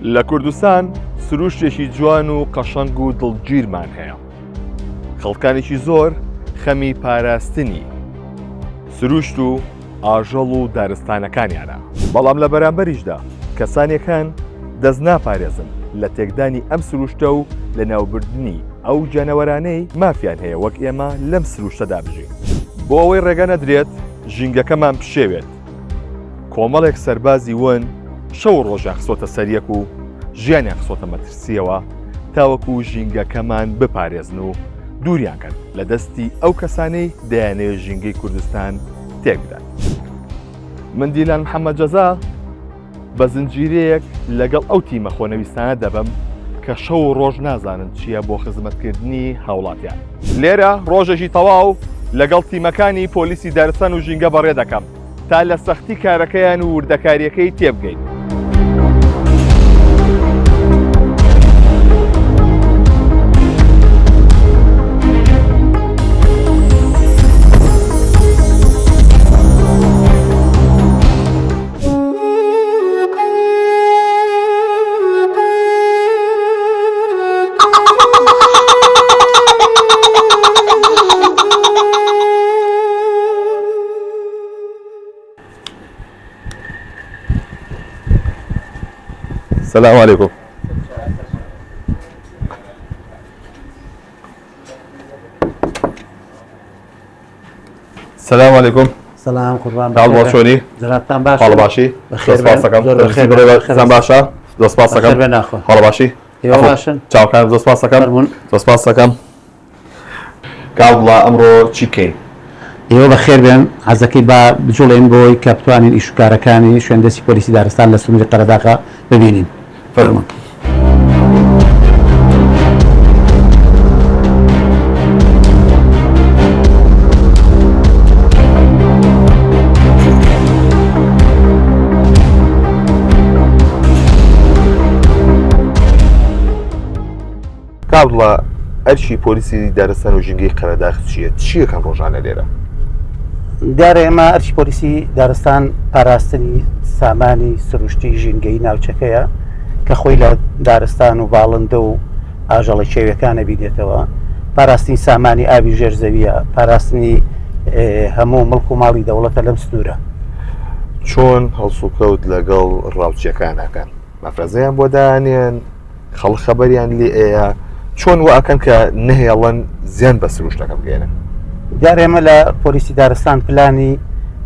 لە کوردستان سروشتێکی جوان و قەشەنگ و دڵگیرمان هەیە. خەڵکانێکی زۆر خەمی پاراستنی سروشت و ئاژەڵ و دارستانەکانیانە. بەڵام لە بەرامبەریشدا کەسانێک هەن دەست ناپارێزن لە تێکدانی ئەم سروشتە و لەناوبردنی ئەو گیانەوەرانەی مافیان هەیە وەک ئێمە لەم سروشتەدا بژین. بۆ ئەوەی ڕێگە نەدرێت ژینگەکەمان بشێوێت، کۆمەڵێک سەربازی ون شەو و ڕۆژیان خستۆتە سەریەک و ژیانیان خستۆتە مەترسییەوە تاوەکو ژینگەکەمان بپارێزن و دووریان کەن لە دەستی ئەو کەسانەی دەیانەوێت ژینگەی کوردستان تێک بدات. من دیلان محەممەد جەزا بە زنجیرەیەک لەگەڵ ئەو تیمە خۆنەویستانە دەبم کە شەو و ڕۆژ نازانن چییە بۆ خزمەتکردنی هاوڵاتیان. لێرە ڕۆژێکی تەواو لەگەڵ تیمەکانی پۆلیسی دارستان و ژینگە بەڕێ دەکەم تا لە سەختی کارەکەیان و وردەکاریەکەی تێبگەین. سلام علیکم سلام علیکم سلام قوربان حاڵ باش چۆنی جنابتان باش حاڵ باشی بەخێر زۆر سپاسەکەم زۆر بەخێر بەخێر باشە زۆر سپاسەکەم بەخێر بێن ناخۆ حاڵ باشی ئێوە باشن چاوەکان زۆر سپاسەکەم فەرموون. زۆر سپاسەکەم کاک عەبدوڵا ئەمڕۆ چی بکەین؟ ئێوە بەخێر بێن حەزەکەی با بجوڵێین بۆی کە بتوانین ئیش و کارەکانی شوێن دەستی پۆلیسی دارستان لە سنووری قەرەداغا ببینین. فەرموون. کاک عەبدوڵا ئەرکی پۆلیسی دارستان و ژینگەی قەرەداخ چییە؟ چییەکەن ڕۆژانە لێرە؟ دیارە ئێمە ئەرکی پۆلیسی دارستان پاراستنی سامانی سروشتی ژینگەی ناوچەکەیە کە خۆی لە دارستان و باڵندە و ئاژەڵە کێویەکانە بینێتەوە پاراستنی سامانی ئاوی ژێر زەویە پاراستنی هەموو مڵک و ماڵی دەوڵەتە لەم سنوورە. چۆن هەڵسوکەوت لەگەڵ ڕاوچیەکان ئەکەن؟ مەفرەزەیان بۆ دانێن؟ خەڵک خەبەریان لێ ئەیە چۆن وا ئەکەن کە نەهێڵن زیان بە سروشتەکە بگەێنن؟ دیارە ئێمە لە پۆلیسی دارستان پلانی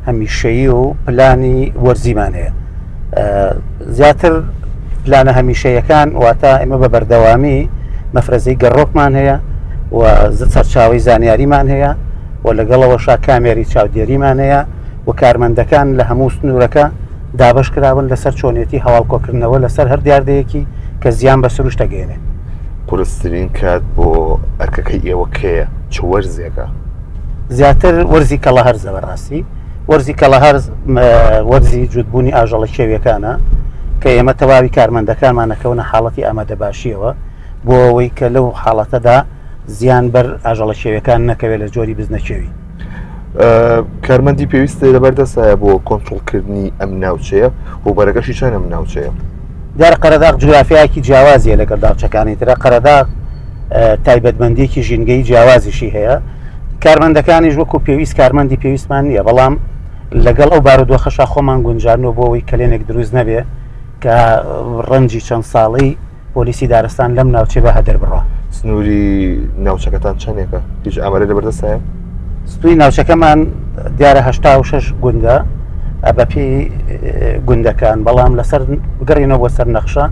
هەمیشەیی و پلانی وەرزیمان هەیە زیاتر پلانە هەمیشەیەکان واتە ئێمە بە بەردەوامی مەفرەزەی گەڕۆکمان هەیە و سەرچاوی زانیاریمان هەیە و لەگەڵەوەشا کامێری چاودێریمان هەیە و کارمەندەکان لە هەموو سنوورەکە دابەش کراون لەسەر چۆنێتی هەواڵ کۆکردنەوە لەسەر هەر دیاردەیەکی کە زیان بە سروشت دەگەیەنێت. قورسترین کات بۆ ئەرکەکەی ئێوە کەیە؟ چ وەرزێکە؟ زیاتر وەرزی کەڵەهەرزە بەڕاستی وەرزی کەڵەهەرز وەرزی جووتبوونی ئاژەڵە کێویەکانە کە ئێمە تەواوی کارمەندەکانمان ئەکەونە حاڵەتی ئامادەباشیەوە بۆ ئەوەی کە لەو حاڵەتەدا زیان بەر ئاژەڵە کێویەکان نەکەوێت لە جۆری بزنە کێوی. کارمەندی پێویست لەبەردەستایە بۆ کۆنترۆڵکردنی ئەم ناوچەیە ڕووبەرەکەشی چەند ئەم ناوچەیە؟ دیارە قەرەداغ جوگرافیایەکی جیاوازیە لەگەڵ ناوچەکانی ترە قەرەداغ تایبەتمەندیەکی ژینگەی جیاوازیشی هەیە کارمەندەکانیش وەکو پێویست کارمەندی پێویستمان نییە بەڵام لەگەڵ ئەو بارودۆخەشا خۆمان گونجانەوە بۆ ئەوەی کەلێنێک دروست نەبێ کە ڕەنجی چەند ساڵی پۆلیسی دارستان لەم ناوچەی بە هەدەر بڕا. سنووری ناوچەکەتان چەندێکە؟ هیچ ئامارێک لەبەردەست هەیە؟ سنووری ناوچەکەمان دیارە 86 گوندە بەپێی گوندەکان بەڵام لەسەر بگەڕینەوە بۆ سەر نەخشە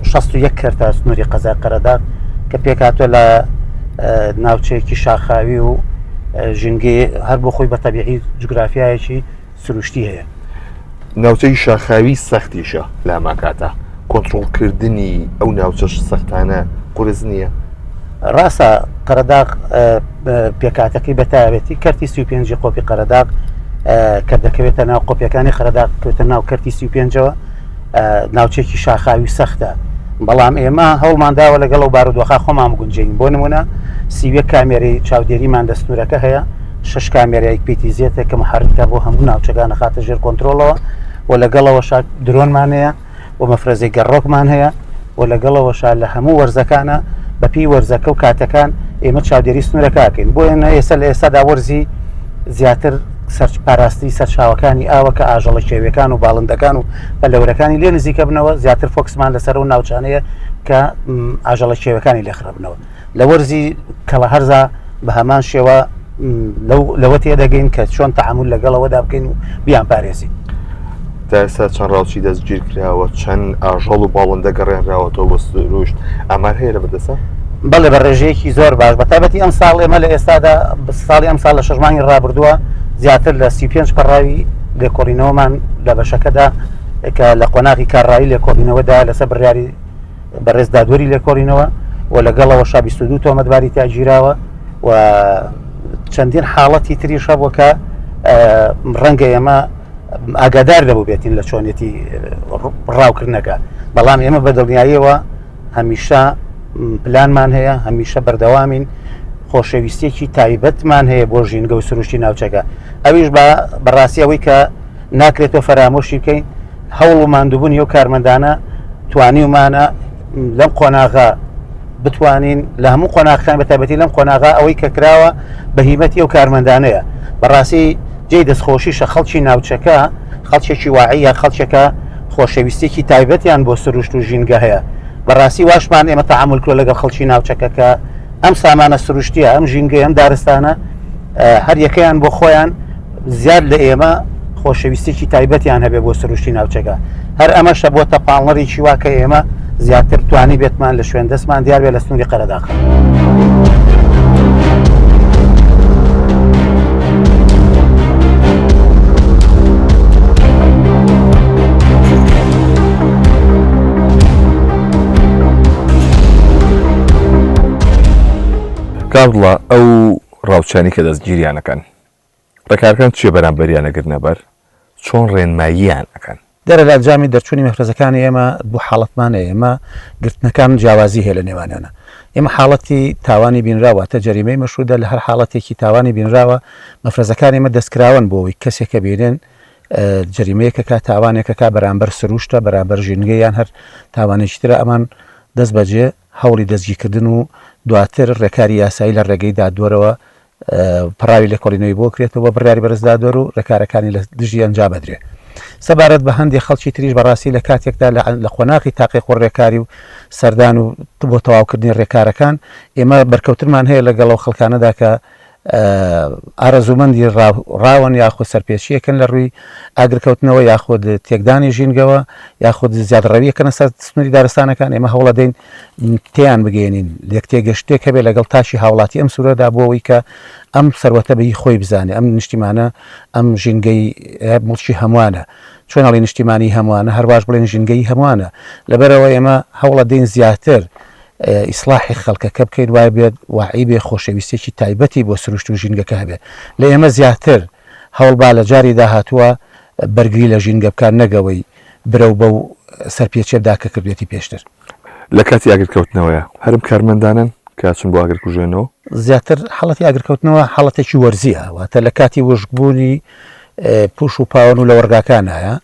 61 کەرتە سنووری قەزای قەرەداغ کە پێکهاتووە لە ناوچەیەکی شاخاوی و ژینگەی هەر بۆ خۆی بە تەبیعی جوگرافیایەکی سروشتی هەیە. ناوچەی شاخاوی سەختیشە لە هەمان کاتا کۆنترۆڵکردنی ئەو ناوچە سەختانە قورس نییە؟ ڕاستە قەرەداغ پێکهاتەکەی بە تایبەتی کەرتی 35 قۆپی قەرەداغ کە دەکەوێتە ناو قۆپیەکانی قەرەداغ کەوتە ناو کەرتی 35ەوە ناوچێکی شاخاوی سەختە بەڵام ئێمە هەوڵمان داوە لەگەڵ ئەو بارودۆخە خۆمان بگونجێین بۆ نمونە 31 کامێرەی چاودێریمان لە سنوورەکە هەیە شەش کامێرای پیتیزێتە کە محرکە بۆ هەموو ناوچەکان ئەخاتە ژێر کۆنترۆڵەوە و لەگەڵەوەشا درۆنمان هەیە. و مەفرەزەی گەڕۆکمان هەیە و لەگەڵەوەشا لە هەموو وەرزەکانە بەپێی وەرزەکە و کاتەکان ئێمە چاودێری سنوورەکە ئەکەین. بۆیە ئێستا لە ئێستادا وەرزی زیاتر سەر پاراستنی سەرچاوەکانی ئاوە کە ئاژەڵە کێویەکان و باڵندەکان و پەلەوەرەکانی لێ نزیکە بنەوە زیاتر فۆکسمان لەسەر ئەو ناوچانەیە کە ئاژەڵە کێوەکانی لێ خرابنەوە. لە وەرزی کەڵەهەرزا بە هەمان شێوە لەوە تێدەگەین کە چۆن تەعامول لەگەڵەوەدا بکەین و بیان پارێزین. تا ئێستا چەند ڕاوچی دەستگیر کراوە چەند ئاژەڵ و باڵندە گەڕێنراوەتەوە بۆ سروشت ئامار هەیە لە بەردەستە؟ بەڵێ بە ڕێژەیەکی زۆر باش بە تایبەتی ئەم ساڵ ئێمە لە ئێستادا ساڵی ئەم ساڵ لە شەش مانگی ڕابردووە زیاتر لە 35 پەڕاوی لێکۆڵینەوەمان لە بەشەکەدا کە لە قۆناغی کارڕایی لێکۆڵینەوەدا لەسەر بڕیاری بەڕێز دادوەری لێکۆڵینەوە و لەگەڵەوەشا 22 تۆمەتباری تیا گیراوە و چەندین حاڵەتی تریش هەبووە کە ڕەنگە ئێمە ئاگادار دەبوو بێتین لە چۆنێتی ڕاوکردنەکە بەڵام ئێمە بە دڵنیاییەوە هەمیشە پلانمان هەیە هەمیشە بەردەوامین خۆشەویستێکی تایبەتمان هەیە بۆ ژینگە و سروشتی ناوچەکە ئەویش بە بەڕاستی ئەوەی کە ناکرێتەوە فەرامۆشی بکەین هەوڵ و ماندووبوونی ئەو کارمەندانە توانیومانە لەم قۆناغە بتوانین لە هەموو قۆناغەکان بە تایبەتی لەم قۆناغا ئەوەی کە کراوە بە هیمەتی ئەو کارمەندانەیە بەڕاستی جێی دەستخۆشیشە خەڵکی ناوچەکە خەڵکێکی واعیە خەڵکێکە خۆشەویستێکی تایبەتیان بۆ سروشت و ژینگە هەیە بەڕاستی واشمان ئێمە تەعامول کردووە لەگەڵ خەڵکی ناوچەکە کە ئەم سامانە سروشتیە ئەم ژینگەیە ئەم دارستانە هەر یەکەیان بۆ خۆیان زیاد لە ئێمە خۆشەویستێکی تایبەتیان هەبێ بۆ سروشتی ناوچەکە هەر ئەمەشە بۆتە پاڵنەرێکی وا کە ئێمە زیاتر توانی بێتمان لە شوێن دەستمان دیار بێ لە سنووری قەرەداخ. کاک عەبدوڵا ئەو ڕاوچیانەی کە دەستگیریان ئەکەن ڕێکارەکان چیە بەرامبەریان ئەگرنە بەر چۆن ڕێنماییان ئەکەن؟ دیارە لە ئەنجامی دەرچوونی مەفرەزەکانی ئێمە دوو حاڵەتمان هەیە، ئێمە گرتنەکان جیاوازی هەیە لە نێوانیانە. ئێمە حاڵەتی تاوانی بینراو واتە جەریمەی مەشروودە لە هەر حاڵەتێکی تاوانی بینراوە مەفرەزەکانی ئێمە دەستکراوەن بۆ ئەوەی کەسێک کە بینن جەریمەیەکەکە تاوانێکەکە بەرامبەر سروشتە بەرامبەر ژینگە یان هەر تاوانێکی ترە ئەمان دەست بەجێ هەوڵی دەستگیرکردن و دواتر ڕێکاری یاسایی لە ڕێگەی دادوەرەوە پەڕاوی لێکۆڵینەوەی بۆ کرێتەوە بە بڕیاری بەرز دادوەر و ڕێکارەکانی لە دژی ئەنجام بدرێ. سەبارەت بە هەندێک خەڵکی تریش بەڕاستی لە کاتێکدا لە قۆناغی تاقیق و ڕێکاری و سەردان و بۆ تەواوکردنی ڕێکارەکان ئێمە بەرکەوتنمان هەیە لەگەڵ ئەو خەڵکانەدا کە ئارەزوومەندی ڕاون یاخود سەرپێچیەکەن لە ڕووی ئاگرکەوتنەوە یاخود تێکدانی ژینگەوە یاخود زیادڕەویەکەنە سەر سنووری دارستانەکان ئێمە هەوڵەدەین تێیان بگەیەنین لێکتێگەشتێک هەبێت لەگەڵ تاکی هاوڵاتی ئەم سوورەدا بۆ ئەوەی کە ئەم سەروەتە بە هی خۆی بزانێ ئەم نیشتیمانە ئەم ژینگەی موڵکی هەمووانە چۆن ئەڵێ نیشتیمانی هەمووانە هەرواش بڵێن ژینگەی هەمووانە لەبەرئەوە ئێمە هەوڵەدەین زیاتر ئیسڵاحی خەڵکەکە بکەین وای بێت واعی بێ خۆشەویستێکی تایبەتی بۆ سروشت و ژینگەکە هەبێت لە ئێمە زیاتر هەوڵ با لە جاری داهاتووە بەرگری لە ژینگە بکات نەگەوەی برەو بەو سەرپێچیە بدا کە کردوێتی پێشتر. لە کاتی ئاگرکەوتنەوەیە هەر ئەم کارمەندانەن کە ئەچن بۆ ئاگرکوژێنەوە؟ زیاتر حاڵەتی ئاگرکەوتنەوە حاڵەتێکی وەرزییە واتە لە کاتی وشکبوونی پوش و پاوەن و لەوەڕگاکانایە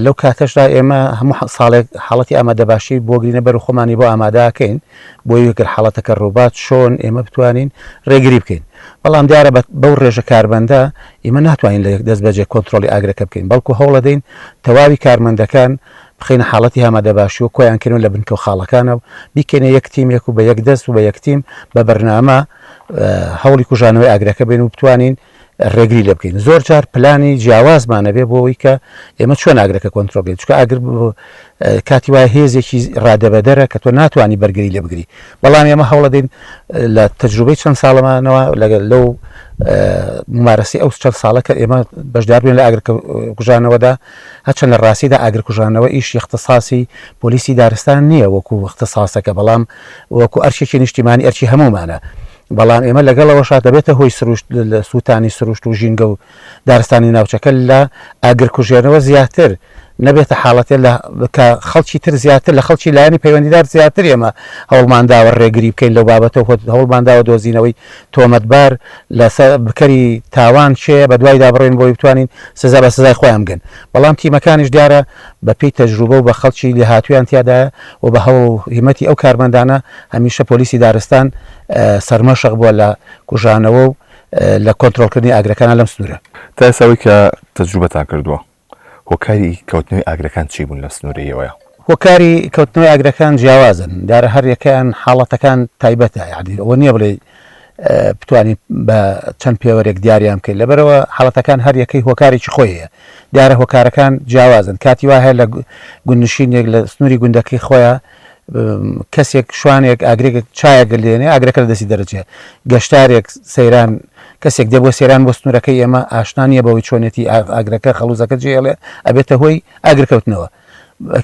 لەو کاتەشدا ئێمە هەموو ساڵێک حاڵەتی ئامادەباشی بۆ گرینە بەر و خۆمانی بۆ ئامادەکەین بۆ گەر حاڵەتەکە ڕووبات چۆن ئێمە بتوانین ڕێگری بکەین بەڵام دیارە بەو ڕێژە کارمەندە ئێمە ناتوانین لە یەک دەست بەجێ کۆنترۆڵی ئاگرەکە بکەین بەڵکو هەوڵەدەین تەواوی کارمەندەکان بخەینە حاڵەتی ئامادەباشی و کۆیان کەین لە بنکە و خاڵەکانە و بیکەینە یەک تیمێک و بە یەک دەست و بە یەک تیم بە بەرنامە هەوڵی کوژانەوەی ئاگرەکە بین و بتوانین ڕێگری لێ بکەین زۆر جار پلانی جیاوازمان هەبێ بۆ ئەوەی کە ئێمە چۆن ئاگرەکە کۆنترۆڵ بکەین چونکە ئاگر کاتی وایە هێزێکی ڕادەبەدەرە کە تۆ ناتوانانی بەرگری لێ بگری بەڵام ئێمە هەوڵەدەین لە تەجروبەی چەند ساڵەمانەوە لەگەل لەو ممارەسی ئەو چەند ساڵە کە ئێمە بەشدار بووین لە ئاگر کوژانەوەدا هەرچەند لە ڕاستیدا ئاگر کوژانەوە ئیشی اختصاصی پۆلیسی دارستان نییە وەکو اختصاصەکە بەڵام وەکو ئەرکێکی نیشتیمانی ئەرکی هەموومانە بەڵام ئێمە لەگەڵ ئەوەشا دەبێتە هۆی سروشت سووتانی سروشت و ژینگە و دارستانی ناوچەکە لە ئاگرکوژێنەوە زیاتر نەبێتە حاڵەتێ لە کە خەڵکی تر زیاتر لە خەڵکی لایەنی پەیوەندیدار زیاتر ئێمە هەوڵمان داوە ڕێگری بکەین لەو بابەتە و هەوڵمان داوە دۆزینەوەی تۆمەتبار لەسەر بکەری تاوان کێیە بەدوایدا بڕۆین بۆی بتوانین سزا بە سزای خۆیان بگەن بەڵام تیمەکانیش دیارە بە پێی تەجروبە و بە خەڵکی لێهاتوویان تیادایە و بە هەوڵ و هیمەتی ئەو کارمەندانە هەمیشە پۆلیسی دارستان سەرمەشق بووە لە کوژانەوە و لە کۆنترۆڵکردنی ئاگرەکانە لەم سنوورە. تا ئێستا ئەوەی کە تەجروبەتان کردووە هۆکاری کەوتنەوەی ئاگرەکان چی بوون لەم سنوورەیەوەیە؟ هۆکاری کەوتنەوەی ئاگرەکان جیاوازن، دیارە هەر یەکەیان حاڵەتەکان تایبەتە، یانی ئەوە نییە بڵێی بتوانین بە چەند پێوەرێک دیاریان بکەین، لەبەرئەوە حاڵەتەکان هەر یەکەی هۆکارێکی خۆی هەیە، دیارە هۆکارەکان جیاوازن، کاتی وا هەیە لە گوندنشینێک لە سنووری گوندەکەی خۆیان کەسێک شوانێک ئاگرێک چایەک لێنێ ئاگرەکە لە دەستی دەرەچێ گەشتارێک سەیران کەسێک دێ بۆ سەیران بۆ سنوورەکەی ئێمە ئاشنا نییە بەوەی چۆنێتی ئاگرەکە خەڵوزەکە جێڵێ ئەبێتە هۆی ئاگرکەوتنەوە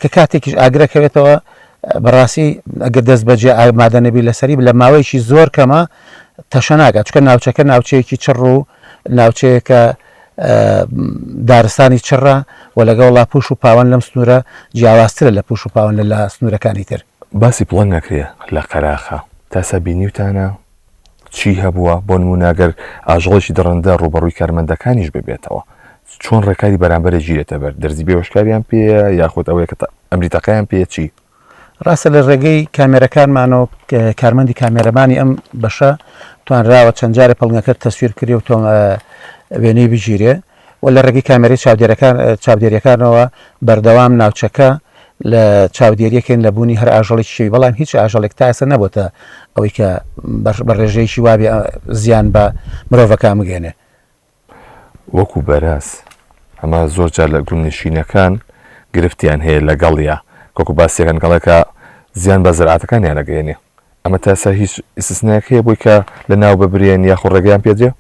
کە کاتێکیش ئاگرەکەوێتەوە بەڕاستی ئەگەر دەست بەجێ ئامادە نەبی لەسەری لە ماوەیەکی زۆر کەمە تەشە ناکات چکە ناوچەکە ناوچەیەکی چڕ و ناوچەیەکە دارستانی چڕە و لەگەڵا پوش و پاوەن لەم سنوورە جیاوازترە لە پوش و پاوەن لە سنوورەکانی تر. باسی پڵنگ ئەکرێ لە قەراخە تاسا بینیوتانە چی هەبووە بۆ نموونە گەر ئاژەڵێکی دڕندە ڕووبەڕووی کارمەندەکانیش ببێتەوە چۆن ڕێکاری بەرامبەرێ گیرێتە بەر دەرزی بێهۆشکاریان پێیە یاخود ئەوەیە کە ئەمری تەقەیان پێیە چی؟ ڕاستە لە ڕێگەی کامێرەکانمانەوە کارمەندی کامێرەمانی ئەم بەشە توانراوە چەند جارێ پڵنگەکە تەسویر بکرێ و وێنەی بگیرێ و لە ڕێگەی کامێرەی چاودێرەکان چاودێریەکانەوە بەردەوام ناوچەکە لە چاودێریەکەین لە بوونی هەر ئاژەڵێکی شێوی بەڵام هیچ ئاژەڵێک تا ئێستا نەبۆتە ئەوەی کە بە ڕێژەیەکی وابێ زیان بە مرۆڤەکان بگەێنێ. وەکو بەراز ئەمە زۆر جار لە گوندنشینەکان گرفتیان هەیە لەگەڵیا کۆکو باسیەکەن کەڵێکە زیان بە زەرعاتەکانیان ئەگەیەنێ ئەمە تا ئێستا هیچ ئیستسنایەک هەیە بۆی کە لە ناو ببرێن یاخۆ ڕێگەیان پێدرێ؟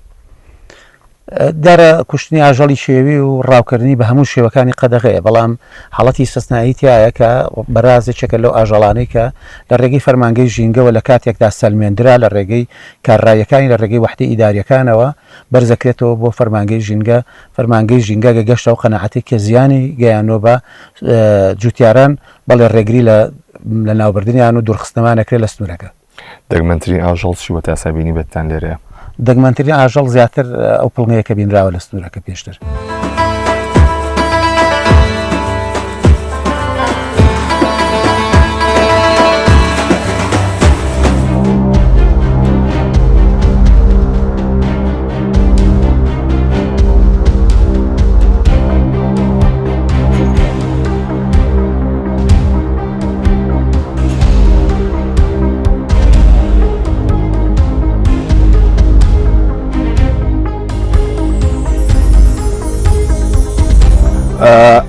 دیارە کوشتنی ئاژەڵی شێوی و ڕاوکردنی بە هەموو شێوەکانی قەدەغەیە، بەڵام حاڵەتی ئیستسنایی تیایە کە بەراز یەکێکە لەو ئاژەڵانەی کە لە ڕێگەی فەرمانگەی ژینگەوە لە کاتێکدا سەلمێندرا لە ڕێگەی کارڕاییەکانی لە ڕێگەی وەحدەی ئیدارییەکانەوە بەرزەکرێتەوە بۆ فەرمانگەی ژینگە، فەرمانگەی ژینگە گە گەشتە ئەو قەناعەتەی کە زیانی گەیاندووە بە جوتیاران، بەڵێ ڕێگری لە لەناوبردنیان و دوورخستنەوەیان ئەکرێت لە سنوورەکە. دەگمەنترین ئاژەڵ چی بووە تا ئێستا بینیبێتتان لێرەیە؟ دەگمەنترین ئاژەڵ زیاتر ئەو پڵنگەیە کە بینراوە لە سنوورەکە پێشتر.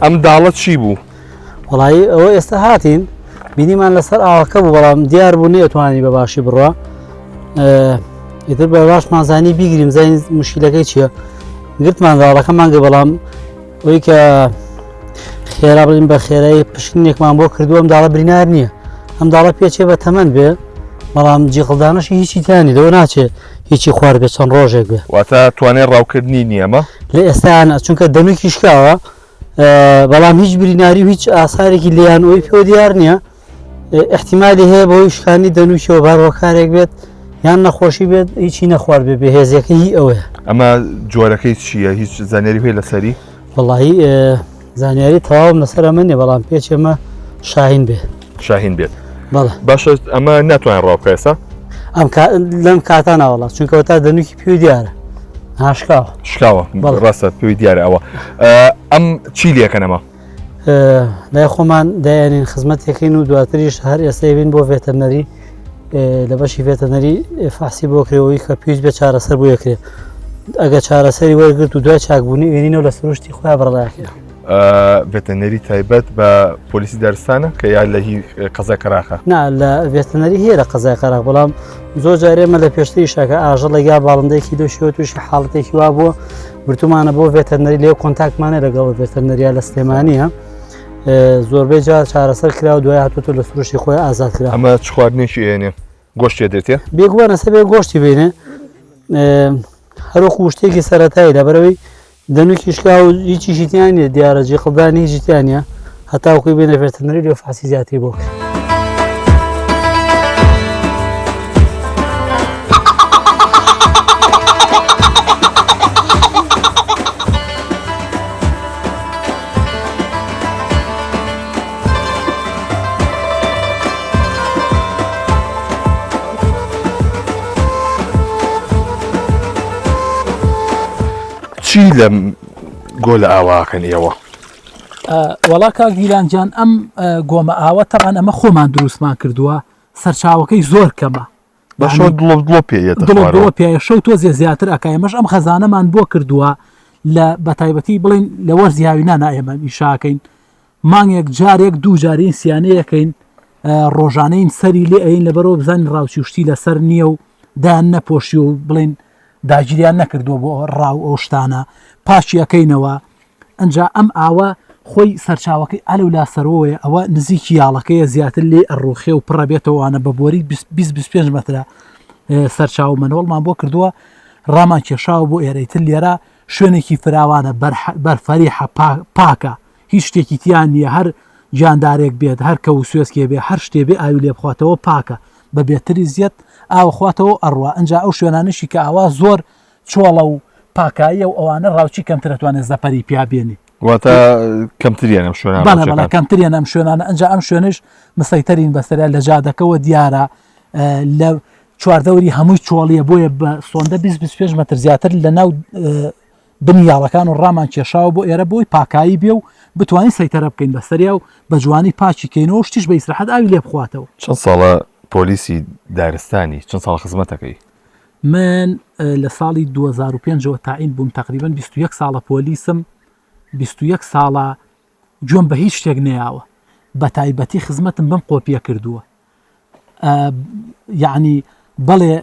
ئەم داڵە چی بوو؟ وڵی ئەوە ئێستا هاتین بینیمان لەسەر ئاوەکە بوو بەڵام دیار بوو نەیەتوانی بە باشی بڕە ئیتر بە باشمان زانی بیگریم زانین مشکلەکەی چییە گرتمان داڵەکەمان گە بەڵام ئەوەی کە خێرا بڵین بە خێرایی پشکنێکمان بۆ کردووە ئەم داڵە برینار نییە ئەم داڵە پێچێ بە تەمەند بێ بەڵام جیخڵدانەشی هیچی تیانی لەوە ناچێت هیچی خوارد بێ چەند ڕۆژێک بێ واتە توانای ڕاوکردنی نییەمە لە ئێستاە چونکە دەنوکی شکاوە بەڵام هیچ بریناری و هیچ ئاسارێکی لیان ئەوی پێوە دیار نییە احتیممالی هەیە بۆی شکانی دەنووشەوە بار هۆکارێک بێت یان نەخۆشی بێت هیچی نەخوارد بێ بەهێزیەکە هی ئەوەیە. ئەمە جۆرەکەی چییە هیچ زانیاری هەیە لەسەری؟ وەڵاهی زانیاری تەواوم لەسەر ئەمە نیە بەڵام پێچ ئێمە شاهین بێ شاهین بێت بەڵێ باشە ئەمە ناتوانین ڕاو بکە ئێستا ئەم لەم کاتە ناوەڵا چونکە تا دەنوکی پێ دیارە هاشکاوە شکاوە ڕاستە پێی دیارە ئەوە ئەم چی لەکەنەمە لای خۆمان دایانین خزمەتێکین و دواتریش هەر ئێستا بین بۆ ڤێتەرنەری لە بەشی ڤێتەرنەری فەحسی بۆ کرێەوەی کە پێویست بێ چارەسەر بۆ یەکرێ ئەگە چارەسەری وەرگرت و دوای چاکبوونی ئێنینەوە لە سروشتی خۆیان بەڕداکرێ. ڤێتەرنەری تایبەت بە پۆلیسی دارستانە کە یا لە هی قەزای قەراخە؟ نا لە ڤێتەرنەری هەیە لە قەزای قەراخ بەڵام زۆر جارێ ئێمە لە پێشتری شاکە ئاژەڵێک یا باڵندەیەکی لەو شێوە تووشی حاڵەتێکی وا بووە برتومانە بۆ ڤێتەرنەری لێ contact مانە لەگەڵ ڤێتەرنەریا لە سلێمانیە زۆربەی جار چارەسەر کرا و دوای هاتووە لە سروشتی خۆی ئازاد کرا ئەمە چ خواردنێکی ئێنێ گۆشتێ دێتێ بێگومان ئەسە بێ گۆشتی بینێ هەروەکو شتێکی سەرەتایی لەبەرەوەی دەنوکی شکا و هیچیشی تیا نییە دیارە جیقڵدانی هیچی تیا نییە هەتاوەکوی بێنە ڤێتەرنەری لێ فحسی زیاتری بۆ کرد. چی لەم گۆلە ئاواکەن ئێوە؟ وەڵا کاک دیلان جان ئەم گۆمە ئاوە تەبان ئەمە خۆمان دروستمان کردووە سەرچاوەکەی زۆر کەمە بەشەو دڵۆپ دڵۆپ پێ یەتە دڵۆپ خوارەوە. دڵۆپ پێ شەو تۆزێ زیاتر ئەکا ئێمەش ئەم خەزانەمان بۆ کردووە لە بەتایبەتی بڵین لە وەرزی هاوینانا ئێمە ئیشاکەین مانگێک جارێک دوو جارین سیانەیەکەین ڕۆژانەین سەری لێ ئەین لەبەرەوە بزانین ڕاوچی و شتی لەسەر نییە و دایان نەپۆشی و بڵین داگیریان نەکردووە بۆ ڕاو ئەو شتانە پاکی ئەکەینەوە ئەجا ئەم ئاوە خۆی سەرچاوەکەی ئەلو لا سەرەوەیە ئەوە نزیکی یاڵەکەیە زیاتر لێ ئەڕوخێ و پڕە بێتەوەوانە بە بۆری 25 مەترە سەرچاو مەنۆڵمان بۆ کردووە ڕامان کێشاوە بۆ ئێرەی تر لێرە شوێنێکی فراوانە بەرفەریحە پاکە هیچ شتێکی تیا نییە هەر گیاندارێک بێت هەر کە و سوێسکێ بێ هەر شتێ بێ ئاوی لێ بخواتەوە پاکە بە بێتری زیەت ئاوە خواتەوە ئەڕوا ئەجا ئەو شوێنانشی کە ئاوا زۆر چۆڵە و پاکاییە و ئەوانە ڕاوچی کەمتر ئەتوانێت زەپەری پیا بێنی. واتە کەمتریان ئەم شوێنانە بەڵێ بەڵێ کەمتریان ئەم شوێنانە ئەنجا ئەم شوێنش مسەیتەرین بەسەریا لە جادەکەوە دیارە لە چواردەوری هەمووی چۆڵیە بۆیە بە سۆندە 25 مەتر زیاتر لە ناو بنی یاڵەکان و ڕامان کێشاوە بۆ ئێرە بۆی پاکایی بێ و بتوانین سەیتەرە بکەین بەسەریا و بە جوانی پاکی کەینەوە شتیش بە ئیسراحەت ئاوی لێ بخواتەوە. چەند ساڵە پۆلیسی دارستانی چەند ساڵ خزمەتەکەی؟ من لە ساڵی 2005 ەوە تاعین بووم تقریبا 21 ساڵە پۆلیسم 21 ساڵە گوێم بە هیچ شتێک نەیاوە بە تایبەتی خزمەتم بەم قۆپیە کردووە یعنی بەڵێ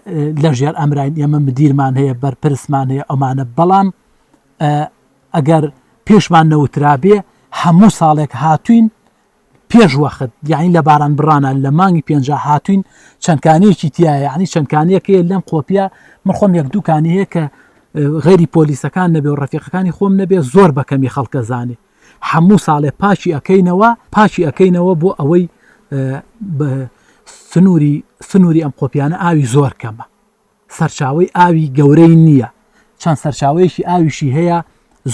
لە ژێر ئەمراین ئێمە مدیرمان هەیە بەرپرسمان هەیە ئەمانە بەڵام ئەگەر پێشمان نەوترابێ هەموو ساڵێک هاتوین پێش وەخت یانی لە باران بڕانە لە مانگی پێنجا هاتوین چەند کانیەکی تایە یعنی چەند کانیەکەی لەم قۆپیە من خۆم یەک دوو کانی هەیە کە غەیری پۆلیسەکان نەبێ و ڕەفیقەکانی خۆم نەبێ زۆر بە کەمی خەڵکە زانێ هەموو ساڵێ پاکی ئەکەینەوە پاکی ئەکەینەوە بۆ ئەوەی سنووری سنووری ئەم قۆپیانە ئاوی زۆر کەمە سەرچاوەی ئاوی گەورەی نییە، چەند سەرچاوەیەکی ئاویشی هەیە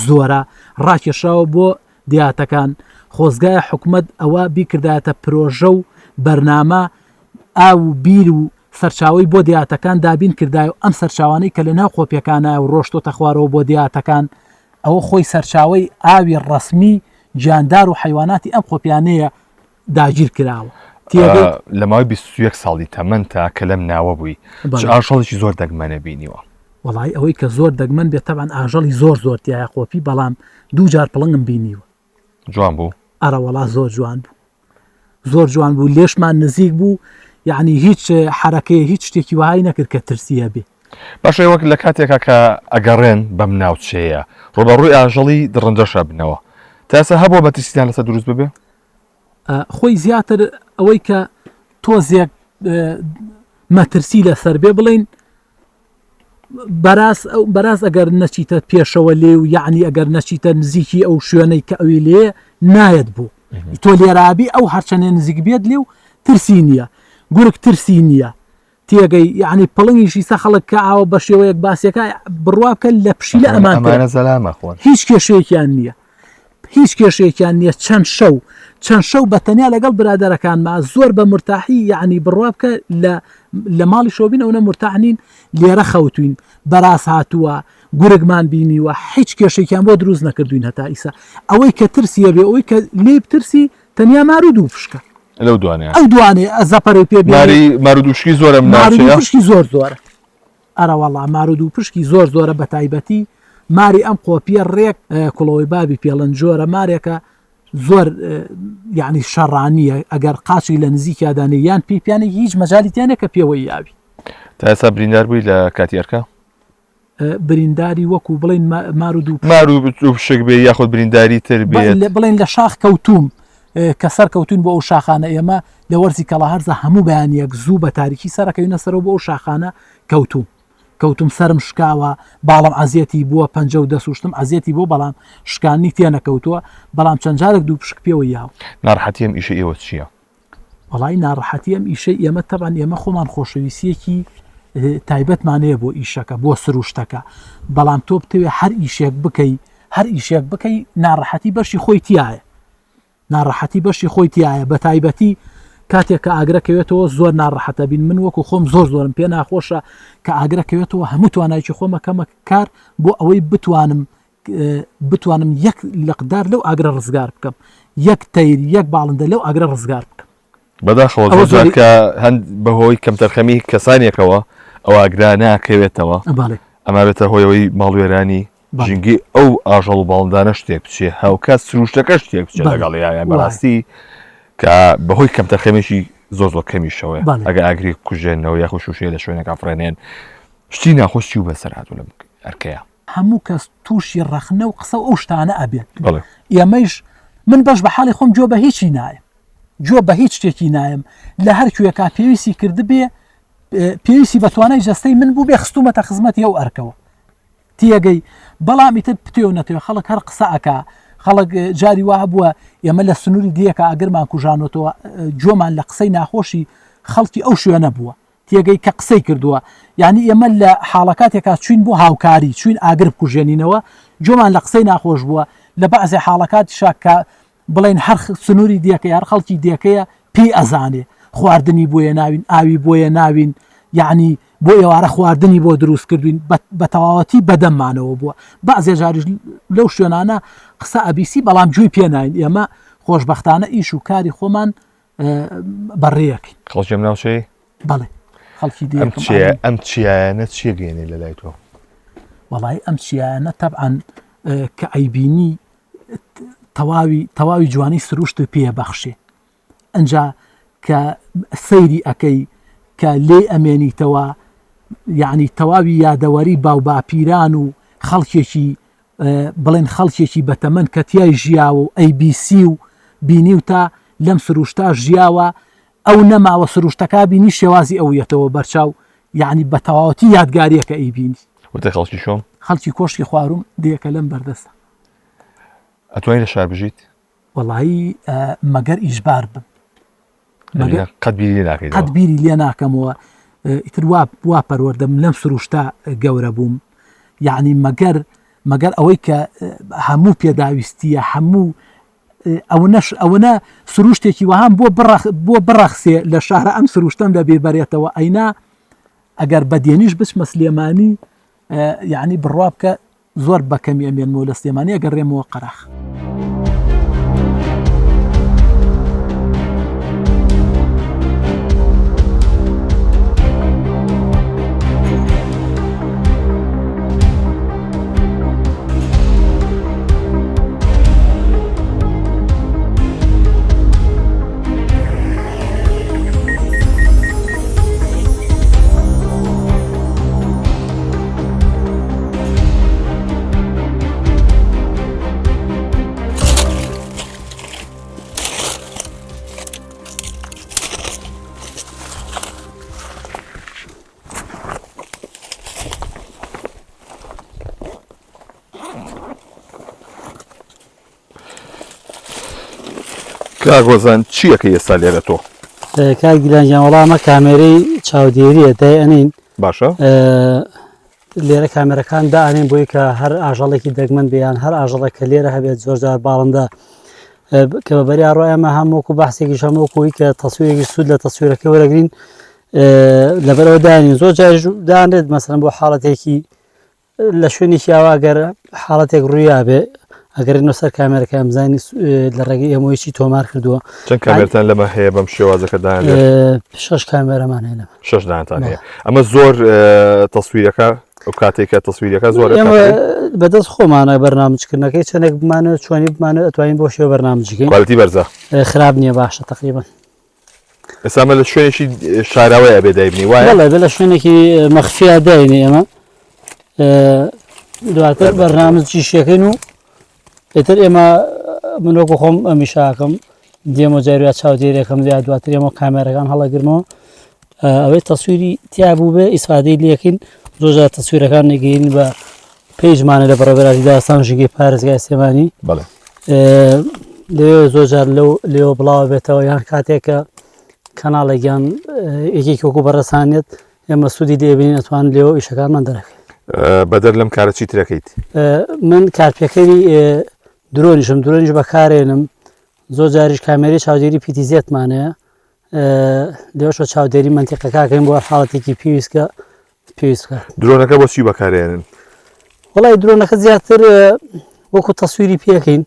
زۆرە، ڕاکێشراوە بۆ دێهاتەکان، خۆزگایە حکومەت ئەوە بیکردایەتە پرۆژە و بەرنامە ئاو و بیر و سەرچاوەی بۆ دێهاتەکان دابین کردایە و ئەم سەرچاوانەی کە لەناو قۆپیەکانایە و ڕۆشتۆتە خوارەوە بۆ دێهاتەکان ئەوە خۆی سەرچاوەی ئاوی ڕەسمی گیاندار و حەیواناتی ئەم قۆپیانەیە داگیر کراوە. تێگەیت؟ لە ماوەی 21 ساڵی تەمەنتا کە لەم ناوە بووی چ بەڵێ. ئاژەڵێکی زۆر دەگمەنە بینیوە؟ وەڵایی ئەوەی کە زۆر دەگمەن بێت تەبعەن ئاژەڵی زۆر زۆر تیایە قۆپی بەڵام دوو جار پڵنگم بینیوە. جوان بوو؟ ئەرە وەڵا زۆر جوان بوو. زۆر جوان بوو لێشمان نزیک بوو یعنی هیچ حرەکەیە هیچ شتێکی وەهای نەکرد کە ترسی هەبێ. باشە وەک لە کاتێکا کە ئەگەڕێن بەم ناوچەیە ڕووبەڕووی ئاژەڵی دڕندەش ئەبنەوە تا ئێستا هەبووە مەترسیتان لەسەر دروست ببێ؟ خۆی زیاتر ئەوەی کە تۆزێک مەترسی لەسەر بێ بڵین بەراز ئەو بەراز ئەگەر نەچیتە پێشەوە لێ و یعنی ئەگەر نەچیتە نزیکی ئەو شوێنەی کە ئەوی لێ نایەت بوو تۆ لێرابی ئەو هەرچەندێ نزیک بێت لێ و ترسی نییە گورگ ترسی نییە تێگەی یعنی پڵنگیشی سە خەڵک کە ئاوە بە شێوەیەک باسیەکە بڕوا بکە لە پشیلە ئەمان ئەمانە زەلامە خۆن هیچ کێشەیەکیان نییە هیچ کێشەیەکیان نییە چەند شەو چەند شەو بە تەنیا لەگەڵ برادەرەکانما زۆر بە مرتاحی یعنی بڕوا بکە لە لە ماڵی شۆبین ئەوە مرتاح نین لێرە خەوتوین بەراز هاتووە گورگمان بینیوە هیچ کێشێکیان بۆ دروست نەکردوین هەتا ئیسا ئەوەی کە ترسیە بێ ئەوەی کە لێی بترسی تەنیا مار و دوو پشکە لەو دوانەیە ئەو دوانەیە ئەزەپەرەی پێ بێ ماری مار و دووشکی زۆرە مار و دوو ناوچەیە پشکی زۆر زۆرە ئەرە وەڵا مار و دوو پشکی زۆر زۆرە بە تایبەتی ماری ئەم قۆپیە ڕێک کوڵەوەی بابی پێڵن جۆرە مارێکە زۆر یعنی شەڕانیە ئەگەر قاچی لە نزیکیادانێ یان پێی پیانێک هیچ مەجالی تیانە کە پێوەی یاوی تا ئێستا بریندار بووی لە کاتی ئەرکە برینداری وەکو بڵێن مار و دوو مار و پشک بێ یاخود برینداری تر بێت بڵێن لە شاخ کەوتوم کە سەر کەوتون بۆ ئەو شاخانە ئێمە لە وەرزی کەڵاهەرزە هەموو بەیانیەک زوو بە تاریکی سەرەکەوینە سەرەوە بۆ ئەو شاخانە کەوتوم. کەوتم سەرم شکاوە باڵم عەزیەتی بووە پەنجە و دەست و شتم عەزیەتی بووە بەڵام شکاندنی تێنەکەوتووە بەڵام چەند جارێک دووپشک پێوە یاوم. ناڕەحەتی ئەم ئیشەی ئێوە چییە؟ وەڵایی ناڕەحەتی ئەم ئیشەی ئێمە تەبعەن ئێمە خۆمان خۆشەویستیەکی تایبەتمان هەیە بۆ ئیشەکە بۆ سروشتەکە بەڵام تۆ بتەوێ هەر ئیشێک بکەی هەر ئیشێک بکەی ناڕەحەتی بەشی خۆی تایە ناڕەحەتی بەشی خۆی تایە بە تایبەتی کاتێک کە ئاگرە کەوێتەوە زۆر ناڕەحەتە بین من وەکو خۆم زۆر زۆرم پێ ناخۆشە کە ئاگرە کەوێتەوە هەموو توانایکی خۆمە کەمە کار بۆ ئەوەی بتوانم بتوانم یەک لقدار لەو ئاگرە ڕزگار بکەم یەک تەیر یەک باڵندە لەو ئاگرە ڕزگار بکەم بەداخەوە زۆر جار کە هەند بەهۆی کەمتەرخەمی کەسانێکەوە ئەو ئاگرا ناکەوێتەوە ئەما بێتە هۆیەوەی ماڵوێرانی ژینگەی ئەو ئاژەڵ و باڵندانە شتێک بچێ هاوکات سروشتەکە شتێک بچێت لەگەڵ یان بەڕاستی کە بەهۆی کەمتەرخەمێکی زۆر زۆر کەمیشەوە ئەگە ئاگری کوژێنەوە یاخود شوشەیە لە شوێنەکە فڕێنێن شتی ناخۆش چی و بەسەر هاتوو لەم ئەرکەیە هەموو کەس تووشی ڕەخنە و قسە و ئەو شتانە ئەبێت ئێمەیش من بەش بە حاڵی خۆم گوێ بە هیچی نایەم گوێ بە هیچ شتێکی نایەم لە هەر کوێکا پێویستی کردبێ پێویستی بە توانای جەستەی من بوو بێ خستومەتە خزمەتی ئەو ئەرکەوە تیەگەی بەڵام ئیتر بتێ و نەتێ خەڵک هەر قسە ئەکا خەڵک جاری وا هەبووە ئێمە لە سنووری دیەکە ئاگرمان کوژانۆتەوە گوێمان لە قسەی ناخۆشی خەڵکی ئەو شوێنە بووە تێگەی کە قسەی کردووە یعنی ئێمە لە حاڵەکاتێکا چوین بۆ هاوکاری چوین ئاگر بکوژێنینەوە گوێمان لە قسەی ناخۆش بووە لە بەعزێ حاڵەکاتیشا کە بڵێن هەر سنووری دێکە هەر خەڵکی دێکەیە پێی ئەزانێ خواردنی بۆیە ناوین ئاوی بۆیە ناوین یعنی بۆ ئێوارە خواردنی بۆ دروست کردوین بە تەواوەتی بەدەممانەوە بووە بەعزێ جاریش لەو شوێنانە قسە ئەبیسی بەڵام گوێی پێ ناین ئێمە خۆشبەختانە ئیش و کاری خۆمان بەڕێیەکەین. خەڵکی ئەم ناوچەی؟ بەڵێ خەڵکی ئەم چیە ئەم چیایانە چیە گەێنێ لە لای تۆ؟ وەڵی ئەم چیایانە تەبعەن کە ئەیبینی تەواوی تەواوی جوانی سروشت پێ بەخشێ ئەجا کە سەیری ئەەکەی کە لێ ئەمێنیتەوە یعنی تەواوی یادەوەری باوباپیران و خەڵکێکی بڵێن خەڵکێکی بەتەمەن کە تیای ژیاوە و ئەیبیسی و بینیوتە لەم سروشتا ژیاوە ئەو نەماوە سروشتەکە بینی شێوازی ئەو یەتەوە بەرچاو یعنی بە تەواوەتی یادگاریەکە ئەیبینی. وتە خەڵکی شۆم؟ خەڵکی کۆشکی خواروم دێکە لەم بەردەستە. ئەتوانی لە شار بژیت؟ وەڵایی مەگەر ئیجبار بم. مەگەر قەت بیری لێ ناکەیتەوە؟ قەت بیری لێ ناکەمەوە ئیتر وا وا پەروەردەم لەم سروشتە گەورە بووم یعنی مەگەر مەگەر ئەوەی کە هەموو پێداویستیە هەموو ئەوەنەش ئەوەنە سروشتێکی وەهام بۆ بڕەخ بۆ بڕەخسێ لە شارە ئەم سروشتەم لە بێبەرێتەوە ئەینا ئەگەر بەدێنیش بچمە سلێمانی یعنی بڕوا بکە زۆر بەکەمی ئەمێنمەوە لە سلێمانی ئەگەڕێمەوە قەراخ. کاک هۆزان چی ئەکەی ئێستا لێرە تۆ؟ کاک دیلان گیان وەڵا ئەمە کامێرەی چاودێریە دای ئەنین باشە لێرە کامێرەکان دائەنین بۆی کە هەر ئاژەڵێکی دەگمەن بیان هەر ئاژەڵێک کە لێرە هەبێت زۆر جار باڵندە کە بە بەریا ڕۆ ئێمە هەم وەکو بەحسێکیش هەم وەکوی کە تەسویرێکی سوود لە تەسویرەکە وەرەگرین لەبەرەوە دانین زۆر جاریش دانرێت مەسەلەن بۆ حاڵەتێکی لە شوێنێکی ئاوا گەر حاڵەتێک ڕوویابێ ئەگەرێنەوە سەر کامێرەکە ئەمزانی لە ڕێگەی ئێمەوەی چی تۆمار کردووە. چەند کامێرتان لەمە هەیە بەم شێوازەکە دانرێت؟ شش کامێرەمان هەیە لەمە. شش دانتان هەیە. ئەمە زۆر تەسویرەکە ئەو کاتێک کە تەسویرەکە زۆر ئێمە بەدەست خۆمانە بەرنامجکردنەکەی چەندێک بمانەوێت چۆنی بمانەوێت ئەتوانین بۆ شێوە بەرنامجکەین. quality بەرزە. خراپ نییە باشە تقریبا. ئێستا ئەمە لە شوێنێکی شاراوەیە ئەبێ دایبنی وایە؟ بەڵێ بێ لە شوێنێکی مەخفیا داینێ ئێمە دواتر بەرنامجی شەکەین و ئیتر ئێمە من وەکو خۆم ئەمیشاکەم دێمە جارویا چاودێرێکم لیا دواتر ئێمە کامێرەکان هەڵەگرمەوە ئەوەی تەسویری تیا بوو بێ ئیسفادەی لەکەین زۆر جار تەسویرەکان نەگەین بە پێیجمانە لە بەڕێوەبەرایەتی دارستان و ژینگەی پارێزگای سلێمانی بەڵێ لەوێ زۆر جار لەو لێوە بڵاوە بێتەوە یان کاتێک کە کەناڵێک یان یەکێکی وەکو بەڕێزانێت ئێمە سوودی لێبینین ئەتوان لێوە ئیشەکانمان دەرەکەین. بەدەر لەم کارە چی ترەکەیت؟ من کارپێکەری درۆنیشم درۆنیش بەکارێنم زۆر جاریش کامێری چاودێری پیتیزیەتمان هەیە لێشەوە چاودێری منتیقەکەکەین بۆ حاڵەتێکی پێویست کە پێویست بکات. درۆنەکە بۆ چی بەکارێنن؟ وەڵی درۆنەکە زیاتر وەکو تەسویری پێکەین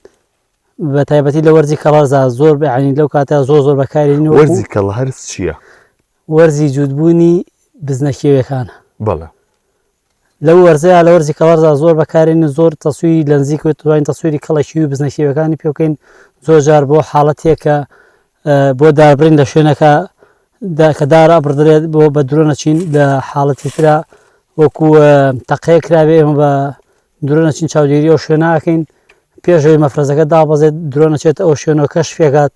بە تایبەتی لە وەرزی کەڵەرزا زۆر بەعنی لەو کاتە زۆر زۆر بەکارێنین وەرزی کەڵهرز چییە؟ وەرزی جووتبوونی بزنە کێویەکانە. بەڵێ. لەو وەرزەیا لە وەرزی کەڵەرزا زۆر بەکارێنین زۆر تەسویری لە نزیک توانین تەسویری کەڵە کێوی بزنە کێویەکانی پێ بکەین زۆر جار بۆ حاڵەتێکە بۆ داربڕین لە شوێنەکە کە دار ئەبڕدرێت بۆ بە درۆ نەچین لە حاڵەتی ترا وەکو تەقەیە کرابێ ئێمە بە درۆ نەچین چاودێری ئەو شوێناکەین پێش ئەوەی مەفرەزەکە دابەزێت درۆ نەچێت ئەو شوێنەوە کەشفێکات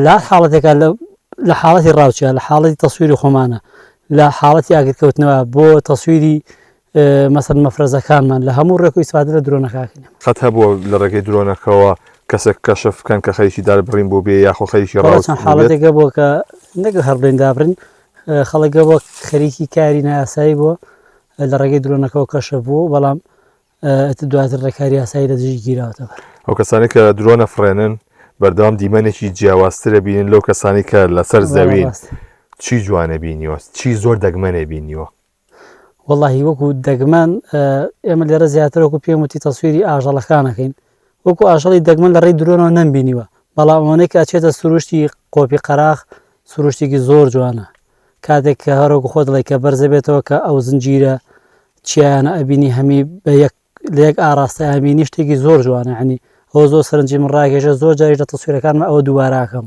لە حاڵەتێکا لە حاڵەتی ڕاوچە لە حاڵەتی تەسویری خۆمانە لە حاڵەتی ئاگرکەوتنەوە بۆ تەسویری مەسەن مەفرەزەکانمان لە هەموو ڕێک و ئیسفادە لە درۆنەکەکەین. قەت هەبووە لە ڕێگەی درۆنەکەوە کەسێک کەشف بکەن کە خەریکی دار بڕین بووبێ یاخۆ خەریکی بەڵێ ڕاوچ چەند بووبێت؟ حاڵەتێک هەبووە کە نەک هەر بڵێین دابڕین خەڵک هەبووە خەریکی کاری نایاسایی بووە لە ڕێگەی درۆنەکەوە کەشف بووە بەڵام ئیتر دواتر ڕێکاری یاسایی لە دژی گیراوەتە بەر. ئەو کەسانەی کە درۆن ئەفڕێنن بەردەوام دیمەنێکی جیاوازتر ئەبینن لەو کەسانەی کە لەسەر زەوین. چی جوانە بینیوە؟ چی زۆر دەگمەنە بینیوە؟ وەڵاهی وەکو دەگمەن ئێمە لێرە زیاتر وەکو پێم وتی تەسویری ئاژەڵەکان ئەکەین وەکو ئاژەڵی دەگمەن لە ڕێی درۆنەوە نەمبینیوە بەڵام ئەوەنەی کە ئەچێتە سروشتی قۆپی قەراخ سروشتێکی زۆر جوانە کاتێک کە هەرۆک خۆ دڵێک کە بەرزەبێتەوە کە ئەو زنجیرە چیایانە ئەبینی هەمی بە یەک لە یەک ئاراستە ئەبینی شتێکی زۆر جوانە یعنی ئەوە زۆر سەرنجی من ڕاکێشە زۆر جاریش لە تەسویرەکانمە ئەوە دووباراکەم.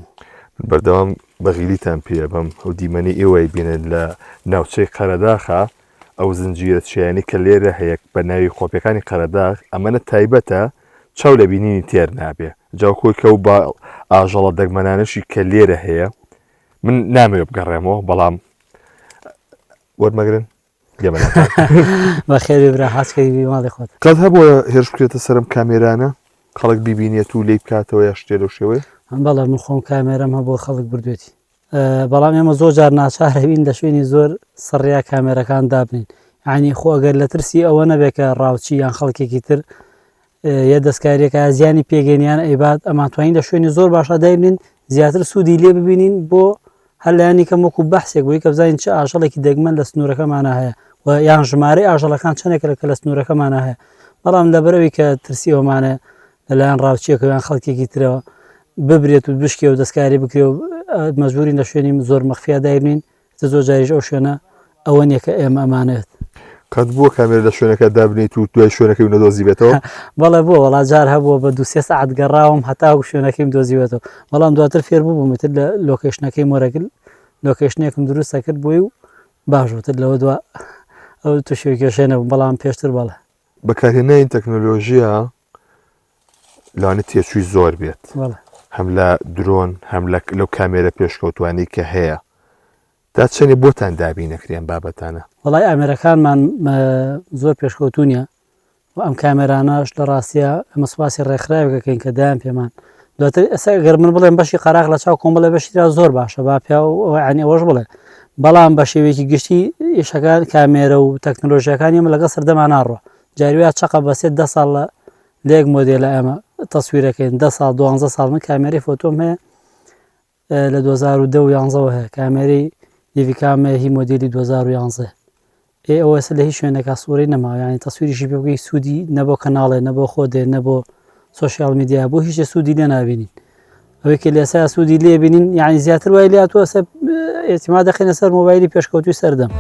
من بەردەوام بەغیلیتان پێ ئەبەم ئەو دیمەنەی ئێوە ئەیبینن لە ناوچەی قەرەداخا ئەو زنجیرە چیایانەی کە لێرە هەیە بە ناوی قۆپیەکانی قەرەداغ ئەمەنە تایبەتە چاو لە بینینی تێر نابێ جا کۆی کە و با ئاژەڵە دەگمەنانەشی کە لێرە هەیە من نامەوێ بگەڕێمەوە بەڵام وەرمەگرن بەخێربێی برا حەزکەی بی ماڵی خۆت. قەت هەبووە هێرش بکرێتە سەرم کامێرانە خەڵک بیبینێت و لێی بکاتەوە یا شتێ لەو شێوەیە؟ بەڵێ من خۆم کامێرەم هەبووە خەڵک بردوێتی بەڵام ئێمە زۆر جار ناچارەبین لە شوێنی زۆر سڕیا کامێرەکان دابنین یعنی خۆ ئەگەر لە ترسی ئەوە نەبێت کە ڕاوچی یان خەڵکێکی تر یە دەستکاریەکە زیانی پێگەنیان ئەیبات ئەمانتوانین لە شوێنی زۆر باشا دایبنین زیاتر سوودی لێ ببینین بۆ هەر لایەنی کەم وەکو بەحسێک بۆی کە بزانین چ ئاژەڵێکی دەگمەن لە سنوورەکەمانە هەیە و یان ژمارەی ئاژەڵەکان چەندێکە لە کە لە سنوورەکەمانە هەیە بەڵام لەبەرەوەی کە ترسی ئەومانە لەلایەن ڕاوچیەکە یان خەڵکێکی ترەوە ببرێت و بشکێ و دەستکاری بکرێ و مەجبورین لە شوێنی زۆر مەخفیا دایبنین ئیتر زۆر جاریش ئەو شوێنە ئەوە نییە کە ئێمە ئەمانەوێت. قەت بووە کامێرە لە شوێنەکە دابنێیت و دوای شوێنەکەی و نەدۆزیبێتەوە؟ بەڵێ بووە، وەڵا جار هەبووە بە دوو سێ سەعات گەڕاوم هەتاوەکو شوێنەکەیم دۆزیوەتەوە، بەڵام دواتر فێر بووبووم ئیتر لە location ەکەیم وەرەگرت، location ێکم دروست ئەکرد بۆی و باش بوو، ئیتر لەوە دوا ئەو تووشی کێشەیە نەبووم، بەڵام پێشتر بەڵێ. بەکارهێنانی تەکنۆلۆژیا لەوانەیە تێچووی زۆر بێت هەم لە درۆن هەم لە لەو کامێرە پێشکەوتوانەی کە هەیە تا چەندێ بۆتان دابین نەکرێن ئەم بابەتانە؟ وەڵای ئامێرەکانمان زۆر پێشکەوتوو نییە و ئەم کامێرانەش لە ڕاستیا ئەمە سوپاسی ڕێکخراوێک ئەکەین کە دایان پێمان دواتر ئێستا گەر من بڵێم بەشی قەراغ لە چاو کۆمەڵە بەشی ترا زۆر باشە با پیاو یعنی ئەوەش بڵێ بەڵام بە شێوەیەکی گشتی ئیشەکان کامێرە و تەکنۆلۆژیاکانی ئەمە لەگەڵ سەردەما ناڕۆ جارویا چەقە بەسێت دە ساڵ لە لە یەک مۆدێلە ئێمە تەسویرەکەین دە ساڵ دوانزە ساڵ من کامێرەی فۆتۆم هەیە لە 2010 و 11 هەیە کامێرەی دیڤیکامە هی مۆدێلی 2011 ئێ ئەوە ئێستا لە هیچ شوێنێکا سوورەی نەماوە یانی تەسویریشی پێ بکەی سوودی نە بۆ کەناڵێ نە بۆ خۆ دێ نە بۆ social media بۆ هیچ سوودی لێ نابینین ئەوەی کە لێسا سوودی لێ بینین یعنی زیاتر وای لێ هاتووە سەر ئێتیما دەخەینە سەر مۆبایلی پێشکەوتوی سەردەم.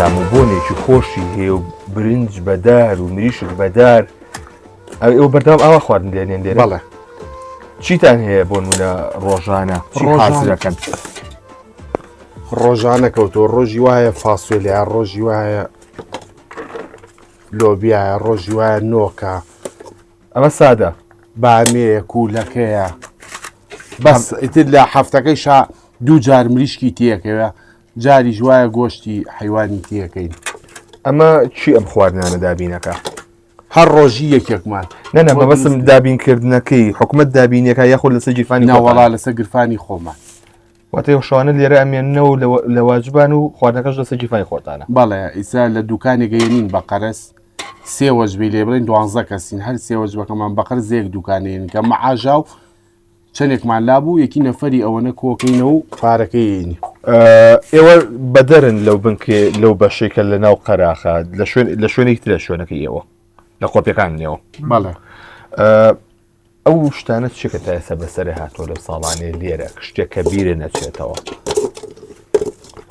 تام و بۆنێکی خۆشی هەیە و برنج بەدار و مریشک بەدار ئەو بەردەوام ئاوا خواردن دێنێن لێرە بەڵێ. چیتان هەیە بۆ نمونە ڕۆژانە چی حازرەکەن؟ ڕۆژانە کەوتەوە ڕۆژی وایە فاسۆلیا ڕۆژی وایە لۆبیایە ڕۆژی وایە نۆکە ئەمە سادە بامێیە کوولەکەیە بەس ئیتر لە هەفتەکەی شا دوو جار مریشکی تێکەوە جاریش وایە گۆشتی حیوانی تێکەین ئەمە چی ئەم خواردنانە دابینەکە هەر ڕۆژی یەکێکمان نەنە مەبەستم دابینکردنەکەی حکومت دابینەکە یاخود لەسەر گیرفانی ناوەڵا لەسەر گرفانی خۆمان. واتە ئێوە شەوانە لێرە ئەمێننەوە لە واجبان و خواردنەکەش لەسەر گیرفانی خۆتانە. بەڵێ ئیسا لە دوکانێک ئەیەنین بە قەرز سێ وەجبەی لێ بڵێن دوانزە کەسین هەر سێ وەجبەکەمان بە قەرز یەک دوکان ئەیەنین کە مەعاژا و چەندێکمان لابوو یەکی نەفەری ئەوەنە کۆکەینەوە و پارەکەی یەینی. ئێوە بەدەرن لەو بنکێ لەو بەشەی کە لە ناو قەراخە لە شوێن لە شوێنێکی ترە شوێنەکەی ئێوە لە قۆپیەکان نێوە. بەڵێ. ئەو شتانە چیە کە تا ئێستا بەسەرێ هاتووە لەو ساڵانەی لێرە شتێک کە بیرێ نەچێتەوە؟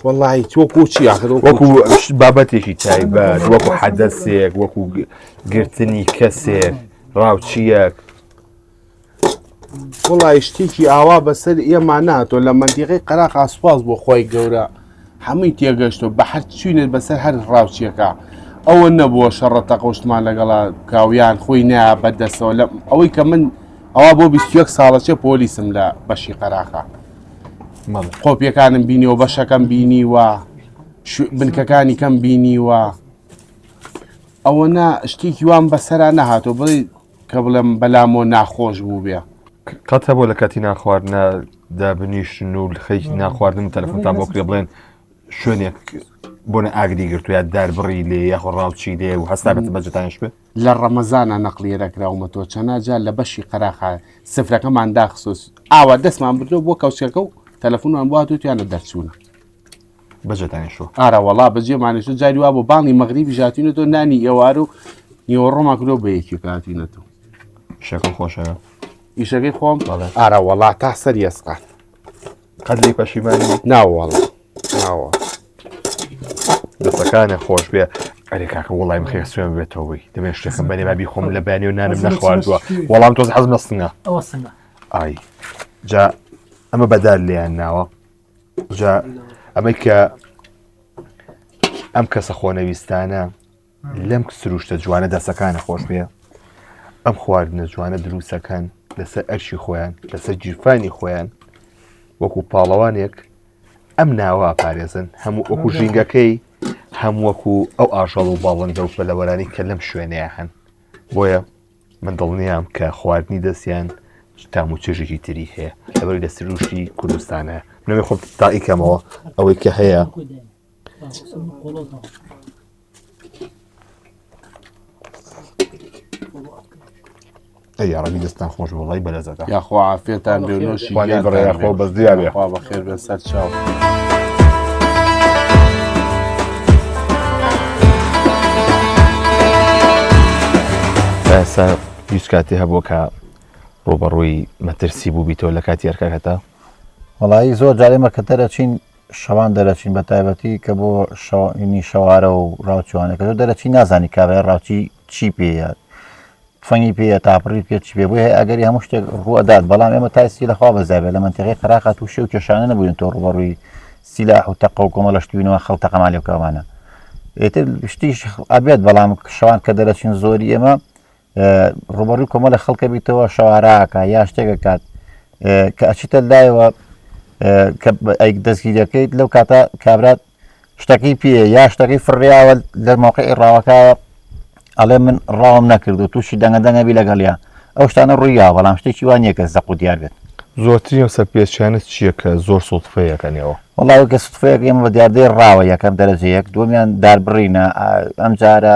وەڵی وەکو چی آخر وەکو بابەتێکی تایبەت وەکو حەدەسێک وەکو گرتنی کەسێک ڕاوچیەک وڵی شتێکی ئاوا بەسەر ئێمە ناتۆ لە مەنتیقەی قەراخا سوپاس بۆ خۆی گەورە هەمووی تێگەشتوە بە هەر چوینێت بەسەر هەر ڕاوچیەکە ئەوە نەبووە شەڕە تەقەشتمان لەگەڵا کاویان خۆی نایە بەدەستەوە لە ئەوەی کە من ئەوە بۆ 21 ساڵە چێ پۆلیسم لە بەشی قەراخە قۆپیەکانم بینیەوە بەشەکەم بینیوە بنکەکانی کەم بینیوە ئەوە نا شتێکی وام بەسەرا نەهاتۆ بڵێ کە بڵێم بەلامۆ ناخۆش بوو بێ. قەت هەبووە لە کاتی نانخواردنا دابنیشن و خەریکی نانخواردن تەلەفۆنتان بۆ کرێ بڵێن شوێنێک بۆنە ئاگری گرتو یا داربڕی لێ یاخۆ ڕاوچی لێ و هەستا بێت بەجێتانیش بێ؟ لە ڕەمەزانا نەقلیە دەکراومەتەوە چەنا جار لە بەشی قەراخا سفرەکەمان داخستوە ئاوا دەستمان بردووە بۆ کەوچکەکە و تەلەفۆنمان بۆ هاتووە تویانە دەرچوونە. بەجێتانیش شووە؟ ئارە وەڵا بەجێمانیش شووە جاری وا بۆ بانگی مەغریبیش هاتوینەتەوە نانی ئێوارە و نیوەڕۆمان کردووە بە یەکێک هاتوینەتەوە. ئیشەکەم خۆشە؟ ئیشەکەی خۆم؟ بەڵێ. ئارە وەڵا تا سەر یەسقان. قەت لێی پەشیمانی؟ ناوەڵا ناوە. دەستەکانە خۆش بێ ئەرێ کاکە وەڵای من خێر سوێن بێتەوەی دەمێ شتێکم بەنێ با بیخۆم لە بەیانی و نانم نەخواردووە وەڵام تۆز حەزم لە سنگە ئەوە سنگە ئای جا ئەمە بەدار لێیان ناوە جا ئەمەی کە ئەم کەسە خۆنەویستانە لەم سروشتە جوانە دەسەکانە خۆش بێ ئەم خواردنە جوانە دروستەکەن لەسەر ئەرشی خۆیان لەسەر گیرفانی خۆیان وەکو پاڵەوانێک ئەم ناوە پارێزن هەموو وەکو ژینگەکەی هەم وەکو ئەو ئاژەڵ و باڵندە و پەلەوەرانی کە لەم شوێنەیە هەن بۆیە من دڵنیام کە خواردنی دەستیان تام و چێژێکی تری هەیە لەبەری لە سروشتی کوردستانە نەوێ خۆم تاقیکەمەوە ئەوەی کە هەیە ئەی یاڕەبی دەستان خۆش وڵی بەلەزەتە یاخوا عافێتان بێ و نۆشی خوانی گیانتان بڕێ یاخوا بێ. بەس دیار بێ. یاخوا بەخێر بێن سەر چاو. تا ئێستا هیچ کاتێ هەبووە کە ڕووبەڕووی مەترسی بووبیتەوە لە کاتی ئەرکەکەتا؟ وەڵایی زۆر جار ئێمە کە دەرەچین شەوان دەرەچین بە تایبەتی کە بۆ شەوانی شەوارە و ڕاوچوانە کە تۆ دەرەچی نازانی کابرای ڕاوچی چی پێیە تفەنگی پێیە تاپڕی پێ چی پێ بۆیە ئەگەری هەموو شتێک ڕوو ئەدات بەڵام ئێمە تا ئێستا لەخوا بەزابێ لە مەنتیقەی قەراخا تووشی و کێشانە نەبووین تۆ ڕووبەڕووی سیلاح و تەقە و کۆمەڵە شتوینەوە خەڵک تەقەمان لێ بکەوانە ئێتر شتیش ئەبێت بەڵام شەوان کە دەرەچین زۆری ئێمە ڕوبەڕووی کۆمەڵە خەڵکە بیتەوە شەواراکە یا شتێکە کات کە ئەچیتە لایەوە کە ئەیک دەستگیرەکەیت لەو کاتە کابرات شتەکەی پێ یا شتەکەی فڕیاوە لە مۆقعی ڕاوەکە ئەڵێ من ڕاوم نەکرد و تووشی دەنگە دەنگەبی لەگەڵیا ئەو شتانە ڕوویا بەڵام شتێکی وان نییە کە زەق و دیار بێت. زۆرترین ئەو سەرپێچیانە چییە کە زۆر سوتفەیەکەن ئێوە؟ وەڵا کە سوتفەیەک ئێمە بە دیاردەی ڕاوە یەکەم دەرەجە یەک دووەمیان داربڕینە ئەمجارە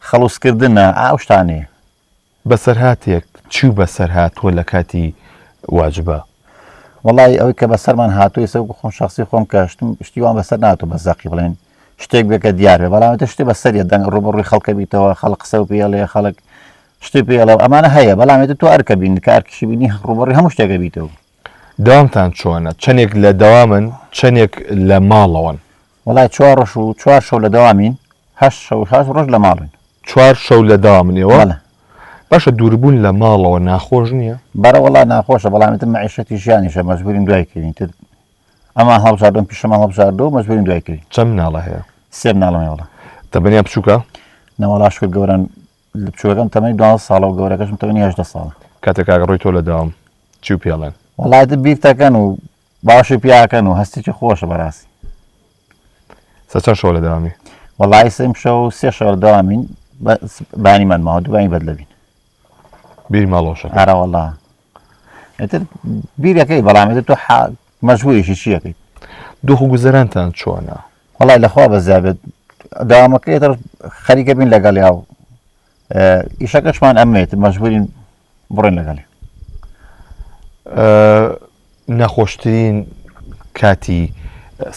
خەڵوزکردنە ئەو شتانەیە. بەسەرهاتێک چی بەسەر هاتووە لە کاتی واجبا؟ وەڵایی ئەوەی کە بەسەرمان هاتووە ئێستا وەکو خۆم شەخسی خۆم کە شتم شتی وام بەسەر ناتوو بە زەقی بڵێن شتێک بێ کە دیار بێ بەڵام ئەتە شتێ بەسەریە دەنگ ڕووبەڕووی خەڵکە بیتەوە خەڵک قسە و پێڵێ خەڵک شتێ پێڵێ ئەمانە هەیە بەڵام ئێتە تۆ ئەرکە بین کە ئەرکیشی بینی ڕووبەڕووی هەموو شتێکە بیتەوە. دەوامتان چۆنە؟ چەنێک لە دەوامن چەنێک لە ماڵەوەن؟ وەڵای چوار ڕۆژ و چوار شەو لە دەوامین هەشت شەو هەشت ڕۆژ لە ماڵین. چوار شەو لە دەوامن ئێوە؟ بەڵێ. باشە دووربوون لە ماڵەوە ناخۆش نییە؟ بەرە وەڵا ناخۆشە بەڵام ئیتر مەعیشەتی ژیانیشە مەجبورین دوای کەوین تر ئەمان هەڵبژاردۆم پیشەمان هەڵبژاردۆ مەجبورین دوای کەوین. چەند مناڵە هەیە؟ سێ مناڵم هەیە وەڵا. تەمەنیان بچووکە؟ نەوەڵا شکر گەورەن بچووکەکەم تەمەنی 12 ساڵە و گەورەکەشم تەمەنی 18 ساڵە. کاتێک کاک ڕۆی تۆ لە داوام چی و پێڵێن؟ وەڵا ئیتر بیرتەکەن و باشی پیاکەن و هەستێکی خۆشە بەڕاستی. سە چەند شەوە لە دەوامی؟ وەڵی سێم شەو سێ شەوە لە دەوامین بانیمان ماوە دوبانی بەدلەبین بیر ماڵۆشە ئارا وەڵا ئیتر بیرەکەی بەڵام ئیتر تۆ مەجبوریشی چیەکەی دۆخ و گوزەرانتان چۆنە؟ وەڵای لەخوا بەزیابێت داوامەکەی تر خەریکە بین لەگەڵ یاو ئیشەکەشمان ئەمێت مەجبورین بڕۆین لەگەڵی. ناخۆشترین کاتی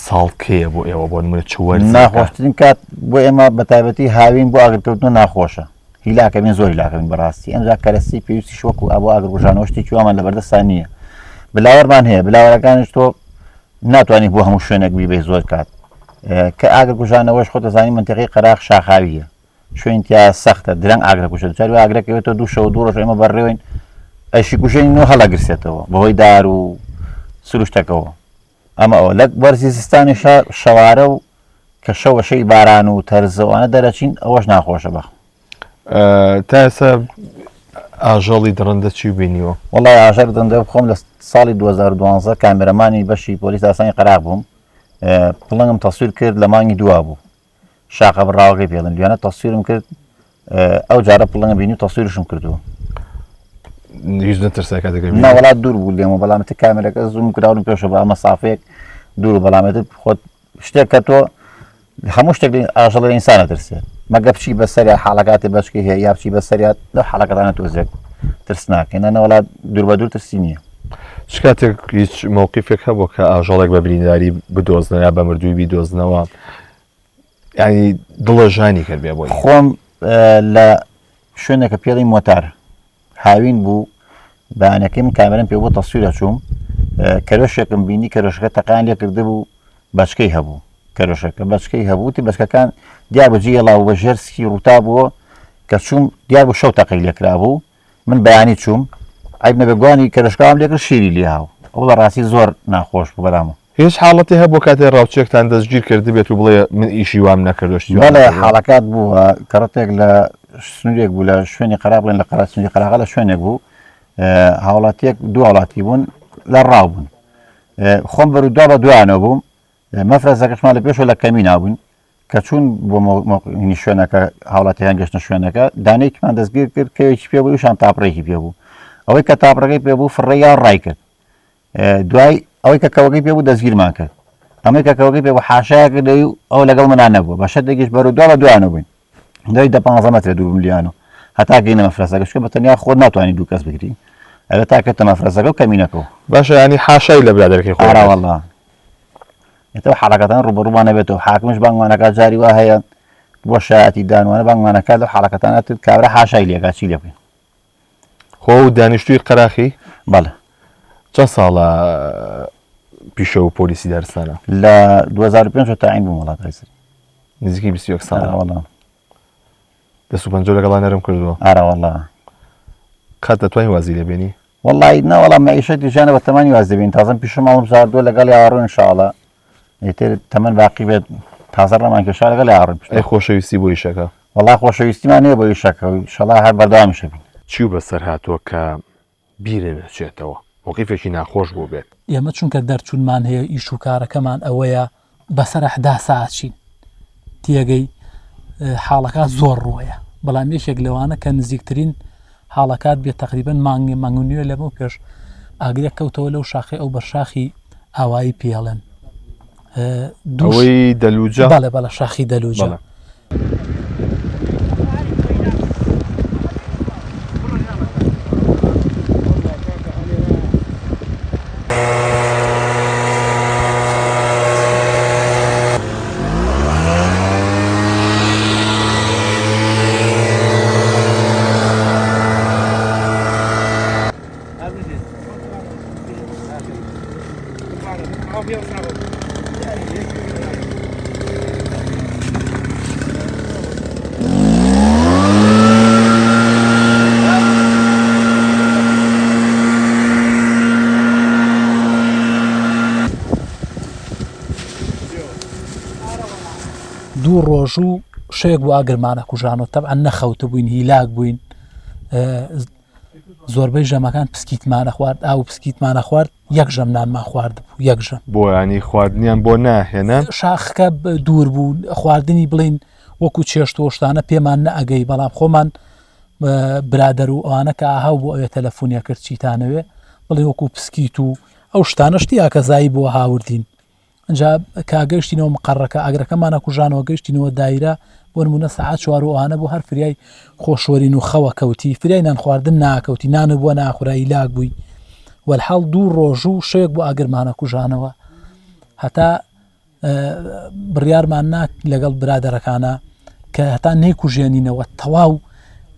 ساڵ کەیە بۆ ئێوە بۆ نمونە چ وەرزێکە؟ ناخۆشترین کات بۆ ئێمە بە تایبەتی هاوین بۆ ئاگرکەوتنە ناخۆشە هیلاکەبین زۆر هیلاکەبین بەڕاستی ئەمجا کەرەستی پێویستیش وەکو ئابۆ ئاگرکوژانەوە شتێکی وامان لەبەردەستا نییە بلاوەرمان هەیە بلاوەرەکانیش تۆ ناتوانانی بۆ هەموو شوێنێک بیبەی زۆر کات کە ئاگرکوژانەوەش خۆ دەزانی منتیقی قەراخ شاخاویە شوێن تیا سەختە درەنگ ئاگرە کوشن چاری ئاگرەکەوێتەوە دوو شەو دوو ڕۆژ ئێمە بەڕێوین ئەشی کوژێنین و هەڵەگرسێتەوە بەهۆی دار و سروشتەکەەوە ئەمە ئەوە لە وەرزی زستانیشا شەوارە و کە شەوە شەی باران و تەرزەوانە دەرەچین ئەوەش ناخۆشە بەخ تا ئێستا ئاژەڵی دڕندە چی بینیوە؟ وەڵای ئاژەڵی دڕندە خۆم لە ساڵی 2012 کامێرەمانی بەشی پۆلیس داستانی قەراغ بووم پڵنگم تەسویر کرد لە مانگی دوا بوو شاخە بڕاوەکەی پێڵن دوێنە تەسویرم کرد ئەو جارە پڵنگە بینی و تەسویرشم کردووە هیچ نەترسا کاتێک نا وڵات دوور بوو لێمە بەڵام تە کامێرەکە زووم کراون پێشە بە مەسافەیەک دوور بەڵامێت خۆت شتێک کە تۆ هەموو شتێک ئاژەڵ لە ئینسانە ترسێت مەگە بچی بەسەر حاڵەکاتی بەشکی هەیە یا بچی بەسەریات لەو حاڵەکەتانە تۆزێک ترسناکە نە وڵات دوور بە دوور ترسی نییە چ کاتێک هیچ مەوقیفێک هەبوو کە ئاژەڵێک بە برینداری بدۆزنەوە یا بە مردووی بیدۆزنەوە ینی دڵە ژانی کرد بێ بۆی خۆم لە شوێنێکە پێڵی مۆتار هاوین بوو بەیانەکەی من کامێرەم پێ بۆ تەسویرە چووم کەرۆشێکم بینی کەرۆشەکە تەقیان لێ کردبوو بەچکەی هەبوو کەرۆشەکە بەچکەی هەبوو تی بەچکەکان دیار بوو جێڵا و بە ژێر سکی ڕووتا بووە کە چووم دیار بوو شەو تەقەی لێکرابوو من بەیانی چووم عیب نەبێ گوانی کەرۆشکەوام لێکرد شیری لێ هاو ئەو بە ڕاستی زۆر ناخۆش بوو بەلامەوە. هیچ حاڵەتی هەبووە کاتێ ڕاوچیەکتان دەستگیر کردبێت و بڵێ من ئیشی وام نەکردوە شتی وام بەڵێ نەکردوە؟ حاڵەکات بووە کەڕەتێک لە سنوورێک بوو لە شوێنی قەرا بڵێن لە قەرا سنووری قەراغە لە شوێنێک بوو هاوڵاتیەک دوو هاوڵاتی بوون لە ڕاو بوون خۆم بەرو دوا بە دوایانەوە بووم مەفرەزەکەشمان لە پێشەوە لە کەمینا بوون کە چوون بۆ مۆقینی شوێنەکە هاوڵاتیان گەشتە شوێنەکە دانێکمان دەستگیر کرد کەوێکی پێ بوو شان تاپڕێکی پێ بوو ئەوەی کە تاپڕەکەی پێ بوو فڕێ ڕای کرد دوای ئەوەی کە کەوەکەی پێ بوو دەستگیرمان کرد ئەمەی کە کەوەکەی پێ بوو حاشایە کردەوەی و ئەو لەگەڵ منا نەبوو بە شەرتێکیش بەرو دوا بە دوایانە بووین دوای دە پانزە مەترە دوور بووم لیان و هەتا گەینە مەفرەزەکە چونکە بە تەنیا خۆت ناتوانانی دوو کەس بگری ئەبێ تا کەتە مەفرەزەکە و کەمینەکەوە باشە ینی حاشای لە برادەرەکەی خۆی ئارا کرد. وەڵا ئێتەوە حاڵەکەتان ڕوبەڕوومان نەبێتەوە حاکمش بانگمانەکە جاری وا هەیە بۆ شایەتی دانوانە بانگمانەکە لەو حاڵەکەتانە تر کابرا حاشای لێکا چی لێ بکەین خۆ و دانیشتووی قەراخی؟ بەڵێ. چەند ساڵە پیشە و پۆلیسی دارستانە؟ لە 2005 تاعین بووم وڵات قەیسەری. نزیکەی 21 ساڵە. ئارا وەڵا. دەست و پەنجە لەگەڵا نەرم کردووە. ئارا وەڵا. قەت دەتوانی وازی لێ بێنی؟ وەڵی نا وەڵا مەعیشەتی ژیانە بە تەمەنی واز دەبین تازەم پیشە ماڵم بژاردووە لەگەڵ یاڕۆ ئینشاڵا ئیتر تەمەن باقی بێت تازە ڕامان کێشا لەگەڵ یاڕۆ ئەی خۆشەویستی بۆ ئیشەکە؟ وەڵا خۆشەویستیمان هەیە بۆ ئیشەکە و ئیشەڵا هەر بەردەوامیش ئەبین. چیو بەسەر هاتووە کە بیرت نەچێتەوە؟ مەوقیفێکی ناخۆش بووبێت. ئێمە چونکە دەرچوونمان هەیە ئیش و کارەکەمان ئەوەیە بەسەر ئەحداسا ئەچین تێگەی حاڵەکات زۆر ڕۆیە بەڵام یەکێک لەوانە کە نزیکترین حاڵەکات بێت تقریبن مانگی مانگ و نوێ لەمە پێش ئاگرێک کەوتەوە لەو شاخی ئەو بەرشاخی ئاوایی پێڵێن دووەی دەلوجە بەڵێ بەڵە شاخی دەلوجە. دوو ڕۆژ و شەوێک بۆ ئاگرمانە کوژانەوە تەبعەن نەخەوت بووین هیلاک بووین زۆربەی ژەمەکان پسکیتمانە خوارد ئاو پسکیتمانە خوارد یەک ژەم نانمان خوارد بوو یەک ژەم بۆیانی خواردنیان بۆ ناهێنان شاخەکە دوور بوو خواردنی بڵین وەکو چێشت و شتانە پێمان نەئەگەی بەڵام خۆمان برادەر و ئەوانە کە ئاهاو بۆ ئەوێ تەلەفۆنیە کرد چیتانەوێ بڵێ وەکو پسکیت و ئەو شتانە شتی ئاکەزایی بۆ هاوردین ئینجا کە گەیشتینەوە مقەڕەکە ئاگرەکەمانە کوژانەوە گەیشتینەوە دایرە بۆ نمونە سەعات چوار و ئەوانە بۆ هەر فریای خۆشۆرین و خەوە کەوتی فریای نان خواردن ناکەوتی نان بووە ناخورایی لاک بووی وەلحاڵ دوو ڕۆژ و شەوێک بۆ ئاگرمانە کوژانەوە هەتا بڕیارمان نا لەگەڵ برادەرەکانە کە هەتا نەیکوژێنینەوە تەواو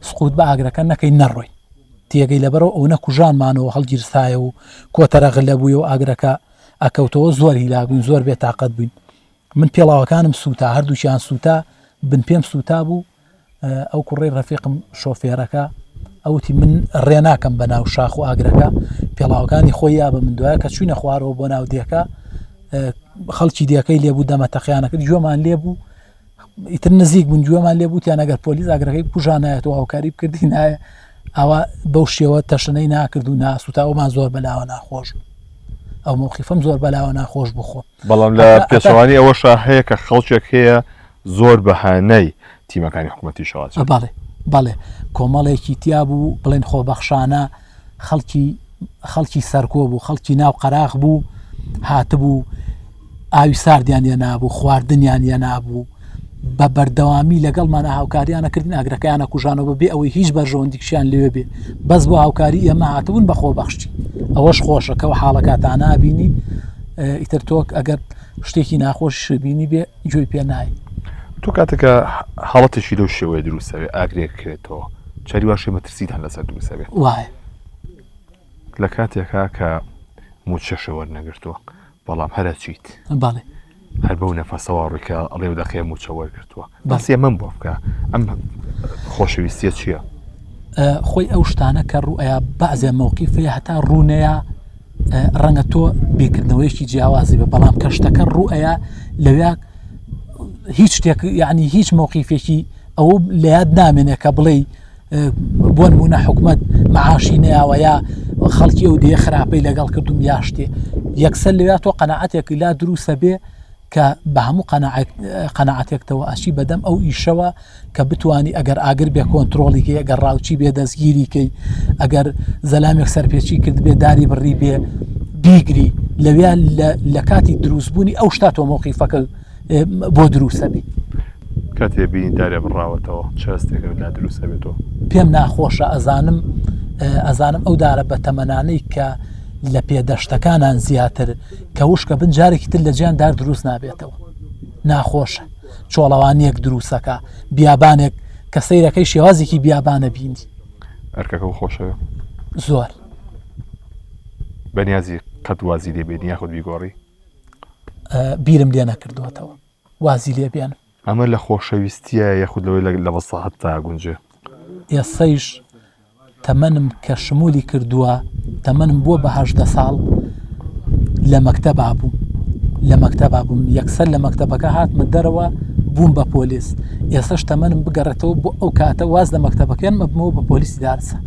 سقوت بە ئاگرەکە نەکەی نەڕۆین تێگەی لەبەرەوە ئەو نەکوژانمانەوە هەڵگیرسایە و کۆتەرە غلە بووی و ئاگرەکە ئەکەوتەوە زۆر هیلاک بووین زۆر بێ تاقەت بووین من پێڵاوەکانم سووتا هەردووکیان سووتا بن پێم سووتا بوو ئەو کوڕی ڕەفیقم شۆفێرەکە ئەوتی من ڕێ ناکەم بە ناو شاخ و ئاگرەکە پێڵاوەکانی خۆی یا بە من دوایە کە چوینە خوارەوە بۆ ناو دێکە خەڵکی دێکەی لێبوو دەمە تەقیانەکرد گوێمان لێبوو ئیتر نزیک بوون گوێمان لێ بووتیان ئەگەر پۆلیس ئاگرەکەی بکوژانایەتەوە هاوکاری بکردینایە ئەوە بەو شێوە تەشەنەی ناکرد و ناسووتاوەمان زۆر بەلاوە ناخۆش ئەو مۆقیفم زۆر بەلاوە ناخۆش بخۆ بەڵام لە پێچەوانی ئەوەشا هەیە کە خەڵکێک هەیە زۆر بەهانەی تیمەکانی حکوومەتی شەوات بەڵێ بەڵێ کۆمەڵێکی تیا بوو بڵێن خۆبەخشانە خەڵکی خەڵکی سەرکۆ بوو خەڵکی ناو قەراخ بوو هاتبوو ئاوی ساردیان لێنابوو خواردنیان لێنابوو بە بەردەوامی لەگەڵمان هاوکاریانە کردن ئاگرەکەیانە کوژانەوە بە بێ ئەوەی هیچ بەرژەوەندیکشیان لێ بێ بەس بۆ هاوکاری ئێمە هاتبوون بە خۆبەخشی ئەوەش خۆشە کەەوە حاڵەکاتانە بینی ئیتر تۆک ئەگەر شتێکی ناخۆش بینی بێ گوێی پێ نای. تۆ کاتێکە حاڵەتێکی لەو شێوەیە دروستەوێ ئاگرێک کرێتەوە چاری واشێ مەترسیتان لەسەر دروستەبێت وایە لە کاتێکا کە موچەشە وەرنەگرتووە بەڵام هەرە چیت بەڵێ هەر بەو نەفەسەوە ڕوویکە ئەڵێ و دەقەیە موچە وەرگرتووە باسی ئەمەم بۆ بکە ئەم خۆشەویستیە چییە؟ خۆی ئەو شتانە کە ڕوئیا بەعزێ مەوقیفەیە هەتا ڕوونەیە ڕەنگە تۆ بیرکردنەوەیەکی جیاوازی بە بەڵام کە شتەکە ڕوئەیە لەوێ هیچ شتێک یعنی هیچ مەوقیفێکی ئەو لە یاد نامێنێ کە بڵێ بۆ نمونە حکومت معاشی نەیاوە یا خەڵکی ئەو دێ خراپەی لەگەڵ کردوم یا شتێ یەکسەر لەوێ تۆ قەنەعەتێک لا دروستە بێ کە بە هەموو قەناعەتێکتەوە ئەچی بەدەم ئەو ئیشەوە کە بتانی ئەگەر ئاگر بێ کۆنتترۆڵی کەی ئەگەر ڕاوچی بێ دەستگیری کەی ئەگەر زەلامێک سەرپێچی کرد بێ داری بڕی بێ بیگری لەویا لە کاتی دروستبوونی ئەو شتا تۆ مۆقیفەکە بۆ دروستە بی. کاتێ بینی دارێ بڕاوەتەوە چ هەستێکە لا دروستە بێتەوە؟ پێم ناخۆشە ئەزانم ئەزانم ئەو دارە بەتەمەنانەی کە لە پێدەشتەکانان زیاتر کە وشکە بن جارێکی تر لە جیان دار دروست نابێتەوە ناخۆشە چۆڵەوانیەک دروستەکە بیابانێک کە سەیرەکەی شێوازێکی بیابانە بینی ئەرکەکە خۆشەوە زۆر بەنیازی قەت وازی لێ بێنی یاخود بیگۆڕی بیرم لێ نەکردووەتەوە وازی لێ بێنم. ئەمە لە خۆشەویستیە یاخود لەوەی لە مەسڵەحەتتا گونجێ؟ ئێستەیش تەمەنم کە شمولی کردووە تەمەنم بووە بە 18 ساڵ لە مەکتەبا بووم لە مەکتەبا بووم یەکسەر لە مەکتەبەکە هاتمە دەرەوە بووم بە پۆلیس ئێستاش تەمەنم بگەڕێتەوە بۆ ئەو کاتە واز لە مەکتەبەکەیان مەبمەوە بە پۆلیسی دارسان.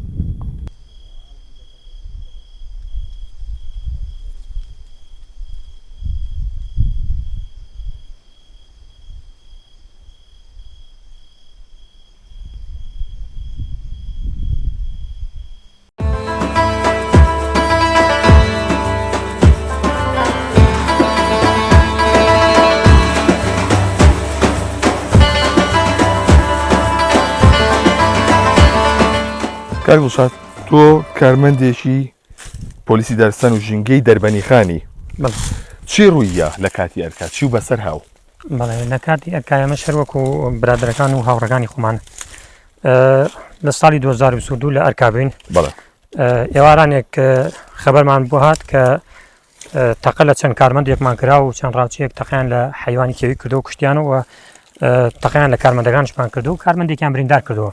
کاک دڵشاد تۆ کارمەندێکی پۆلیسی دارستان و ژینگەی دەربەنیخانی چی ڕوویە لە کاتی ئەرکا چی و بەسەر هاو؟ بەڵێ لە کاتی ئەرکا ئێمەش هەر وەکو برادەرەکان و هاوڕەکانی خۆمان لە ساڵی 2022 لە ئەرکا بووین بەڵێ ئێوارانێک خەبەرمان بۆ هات کە تەقە لە چەند کارمەندێکمان کرا و چەند ڕاوچیەک تەقیان لە حیوانی کێوی کردو کوشتیان و تەقیان لە کارمەندەکانشمان کردو و کارمەندێکیان بریندار کردووە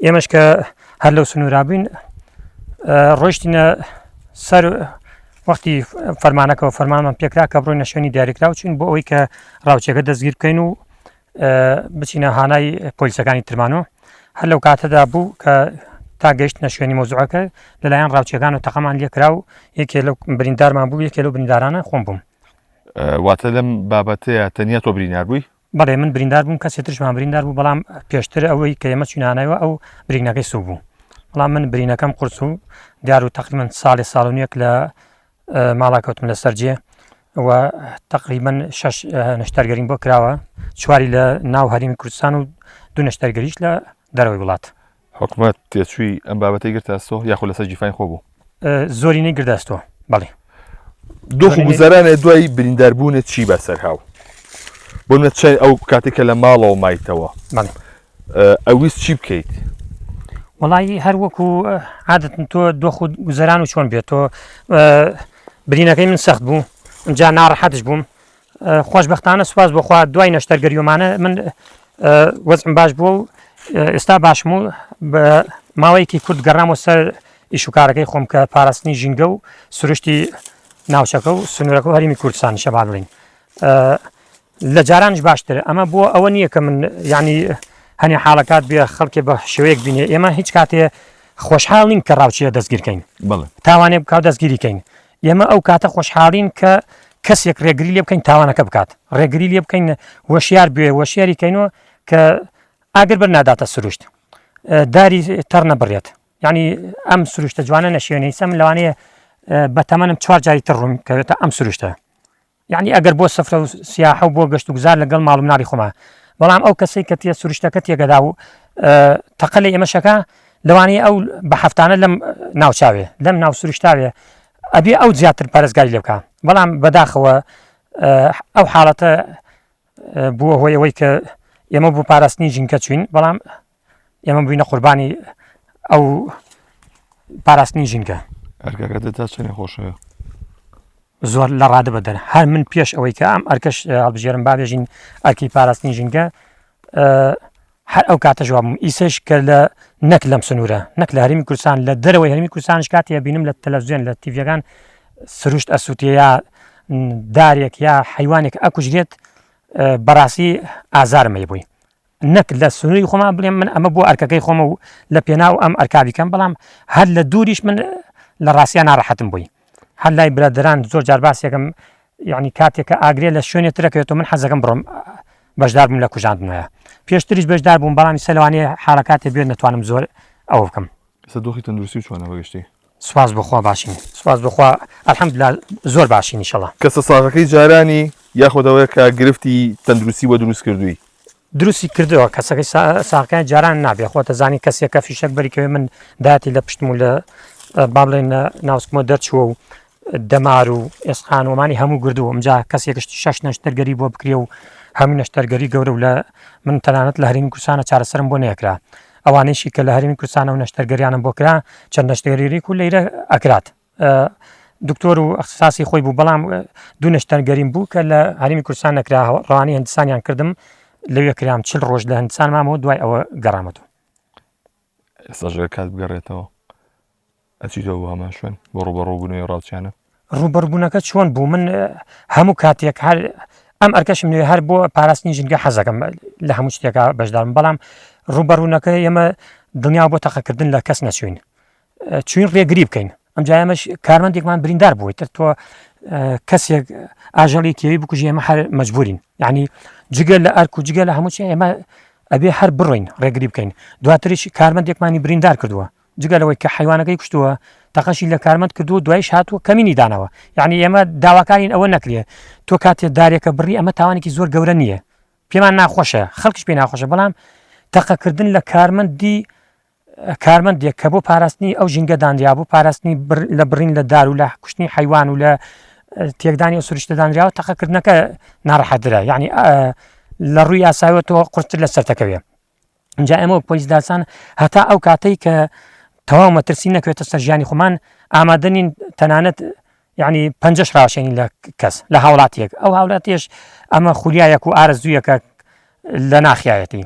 ئێمەش کە هەر لەو سنوورا بووین ڕۆیشتینە سەر وەختی فەرمانەکەەوە فەرمانمان پێکرا کە بڕۆینە شوێنی دیاریکراو چین بۆ ئەوەی کە ڕاوچەکە دەستگیر بکەین و بچینە هانای پۆلیسەکانی ترمانەوە هەر لەو کاتەدا بوو کە تا گەیشتنە شوێنی مۆزوعەکە لەلایەن ڕاوچیەکان و تەقەمان لێکرا و یەکێ لەو بریندارمان بوو یەکێ لەو بریندارانە خۆم بووم. واتە لەم بابەتەیە تەنیا تۆ بریندار بووی؟ بەڵێ من بریندار بووم کەسێ ترشمان بریندار بوو بەڵام پێشتر ئەوەی کە ئێمە چوینانەوە ئەو برینەکەی سوو بوو بەڵام من برینەکەم قورس و دیار و تقریبا ساڵێ ساڵ و نیەک لە ماڵا کەوتم لە سەرجێ و تقریبا شش نەشتەرگەریم بۆ کراوە چواری لە ناو هەرێمی کوردستان و دوو نەشتەرگەریش لە دەرەوەی وڵات. حکومەت تێچووی ئەم بابەتەی گرتە ئەستۆ یاخود لەسەر گیرفانی خۆ بوو؟ زۆرینەی گرتە ئەستۆ بەڵێ. دۆخ و گوزەرانێ دوای برینداربوونت چی بەسەر هاو؟ بۆ منە چەند ئەو کاتێک کە لە ماڵەوە مایتەوە بەڵێ ئەویست چی بکەیت؟ وەڵی هەر وەکو عادەتن تۆ دۆخ و گوزەران و چۆن بێت تۆ برینەکەی من سەخت بوو جا ناڕەحەتش بووم خۆشبەختانە سوپاس بۆ خوا دوای نەشتەرگەریۆمانە من وەزعم باش بووە و ئێستا باشم و بە ماوەیەکی کورت گەڕامەوە سەر ئیش و کارەکەی خۆم کە پاراستنی ژینگە و سروشتی ناوچەکە و سنوورەکە و هەرێمی کوردستانیشە با بڵێین لە جارانش باشتر ئەمە بۆ ئەوە نییە کە من ینی هەنێ حاڵەکات بێ خەڵکێ بە شێوەیەک بینێ ئێمە هیچ کاتێ خۆشحاڵ نین کە ڕاوچیە دەستگیرکەین تاوانێ بکاو دەستگیریکەین ئێمە ئەو کاتە خۆشحاڵین کە کەسێک ڕێگری لێ بکەین تاوانەکە بکات ڕێگری لێ بکەین وەشیار بێ وەشیاری کەینەوە کە ئاگر بەر ناداتە سروشت داری تەڕ نەبڕێت یعنی ئەم سروشتە جوانە نەشێنی سەم لەوانەیە بە تەمەنم چوار جاری تر ڕووم کەوێتە ئەم سروشتە یعنی ئەگەر بۆ سەفرە و سیاحە و بۆ گەشت و گوزار لەگەڵ ماڵ و مناڵی خۆما بەڵام ئەو کەسەی کە تێ سروشتەکە تێگەدا و تەقە لە ئێمەشەکە لەوانەیە ئەو بە هەفتانە لەم ناوچاوێ لەم ناو سروشتاوێ ئەبێ ئەو زیاتر پارێزگاری لێ بکە بەڵام بەداخەوە ئەو حاڵەتە بووە هۆی ئەوەی کە ئێمە بۆ پاراستنی ژینکە چوین بەڵام ئێمە بووینە قوربانی ئەو پاراستنی ژینگە. ئەرکەکەت تا چەندێ خۆشەوێ؟ زۆر لە ڕادە بەدەر هەر من پێش ئەوەی کە ئەم ئەرکەش هەڵبژێرم بابێژین ئەرکی پاراستنی ژینگە هەر ئەو کاتە جوابم ئیسش کە لە نەک لەم سنوورە نەک لە هەرمی کوردستان لە دەرەوەی هەرمی کوردستانش کاتێ بینم لە تەلەڤزیۆن لە تیڤەکان سروشت ئەسووتێ یا دارێک یا حیوانێک ئەکوژرێت بەڕاستی ئازارم هەیە بووی نەک لە سنووری خۆمان بڵێم من ئەمە بۆ ئەرکەکەی خۆمە و لە پێناو ئەم ئەرکا بیکەم بەڵام هەر لە دووریش من لە ڕاستیا ناڕەحەتم بووی هەر لای برادەران زۆر جار باسێکم یعنی کاتێک کە ئاگرێ لە شوێنێ ترەکەوێتەوە من حەزەکەم بڕۆم بەشدار بووم لە کوژاندنەوە پێشتریش بەشدار بووم بەڵام ئیستا لەوانەیە حاڵەکاتێ بێت نەتوانم زۆر ئەوە بکەم. ئێستا دۆخی تەندروستی چۆنە بەگشتی؟ سوپاس بۆ خوا باشین سوپاس بۆ خوا الحمدللە زۆر باشین ئیشەڵا. کەسە ساغەکەی جارانی یاخود ئەوەیە کە گرفتی تەندروستی بۆ دروست کردووی؟ دروستی کردووە کەسەکەی ساغەکانی جاران نابێ خۆت دەزانی کەسێک کە فیشەک بەریکەوێ من داتی لە پشتم و لە با بڵێن ناوسکمەوە دەرچووە و دەمار و ئێسقان و ئەمانی هەموو گردووە ئمجا کەسێکش شەش نەشتەرگەری بۆ بکرێ و هەموو نەشتەرگەری گەورە و لە من تەنانەت لە هەرێمی کوردستانە چارەسەرم بۆ نەکرا ئەوانەیشی کە لە هەرێمی کوردستانە و نەشتەرگەریانم بۆ کرا چەند نەشتەرگەریک و لەیرە ئەکرات دکتۆر و اختصاصی خۆی بوو بەڵام دوو نەشتەرگەریم بوو کە لە هەرێمی کوردستان نەکرا ڕەوانی هندستانیان کردم لەوێ کرام چل ڕۆژ لە هندستان مامەوە دوای ئەوە گەڕامەتەوە. ئێستا ژێر کات بگەڕێتەوە ئەچیتەوە بۆ هەمان شوێن بۆ ڕوبەڕووبوونەوەی ڕاوچیانە؟ ڕووبەڕووبوونەکە چۆن بوو من هەموو کاتێک هەر ئەم ئەرکەشم نوێ هەر بۆ پاراستنی ژینگە حەزەکەم لە هەموو شتێکا بەشدارم بەڵام ڕووبەڕوونەکە ئێمە دڵنیا بۆ تەقەکردن لە کەس نەچوین چوین ڕێگری بکەین ئەمجا ئێمەش کارمەندێکمان بریندار بووی تر تۆ کەسێک ئاژەڵی کێوی بکوژی ئێمە هەر مەجبورین یعنی جگە لە ئەرک و جگە لە هەموو ئێمە ئەبێ هەر بڕۆین ڕێگری بکەین دواتریش کارمەندێکمانی بریندار کردووە جگە لەوەی کە حیوانەکەی کوشتووە تەقەشی لە کارمەند کردووە دوایش هاتووە کەمینی داناوە یعنی ئێمە داواکارین ئەوە نەکرێ تۆ کاتێ دارێکە بڕی ئەمە تاوانێکی زۆر گەورە نییە پێمان ناخۆشە خەڵکیش پێ ناخۆشە بەڵام تەقەکردن لە کارمەندی کارمەندێک کە بۆ پاراستنی ئەو ژینگە دانرابوو پاراستنی لە بڕین لە دار و لە کوشتنی حیوان و لە تێکدانی و سروشتە دانراوە تەقەکردنەکە ناڕەحەترە یعنی لە ڕووی یاساوە تۆ قورستر لە سەرتەکەوێ اینجا ئێمە وەک پۆلیس دارستان هەتا ئەو کاتەی کە تەواو مەترسی نەکەوێتە سەر ژیانی خۆمان ئامادە نین تەنانەت یعنی پەنجەش ڕاوشێنین لە کەس لە هاوڵاتیەک ئەو هاوڵاتیش ئەمە خولیایەک و ئارەزوویەکە لە ناخیایەتی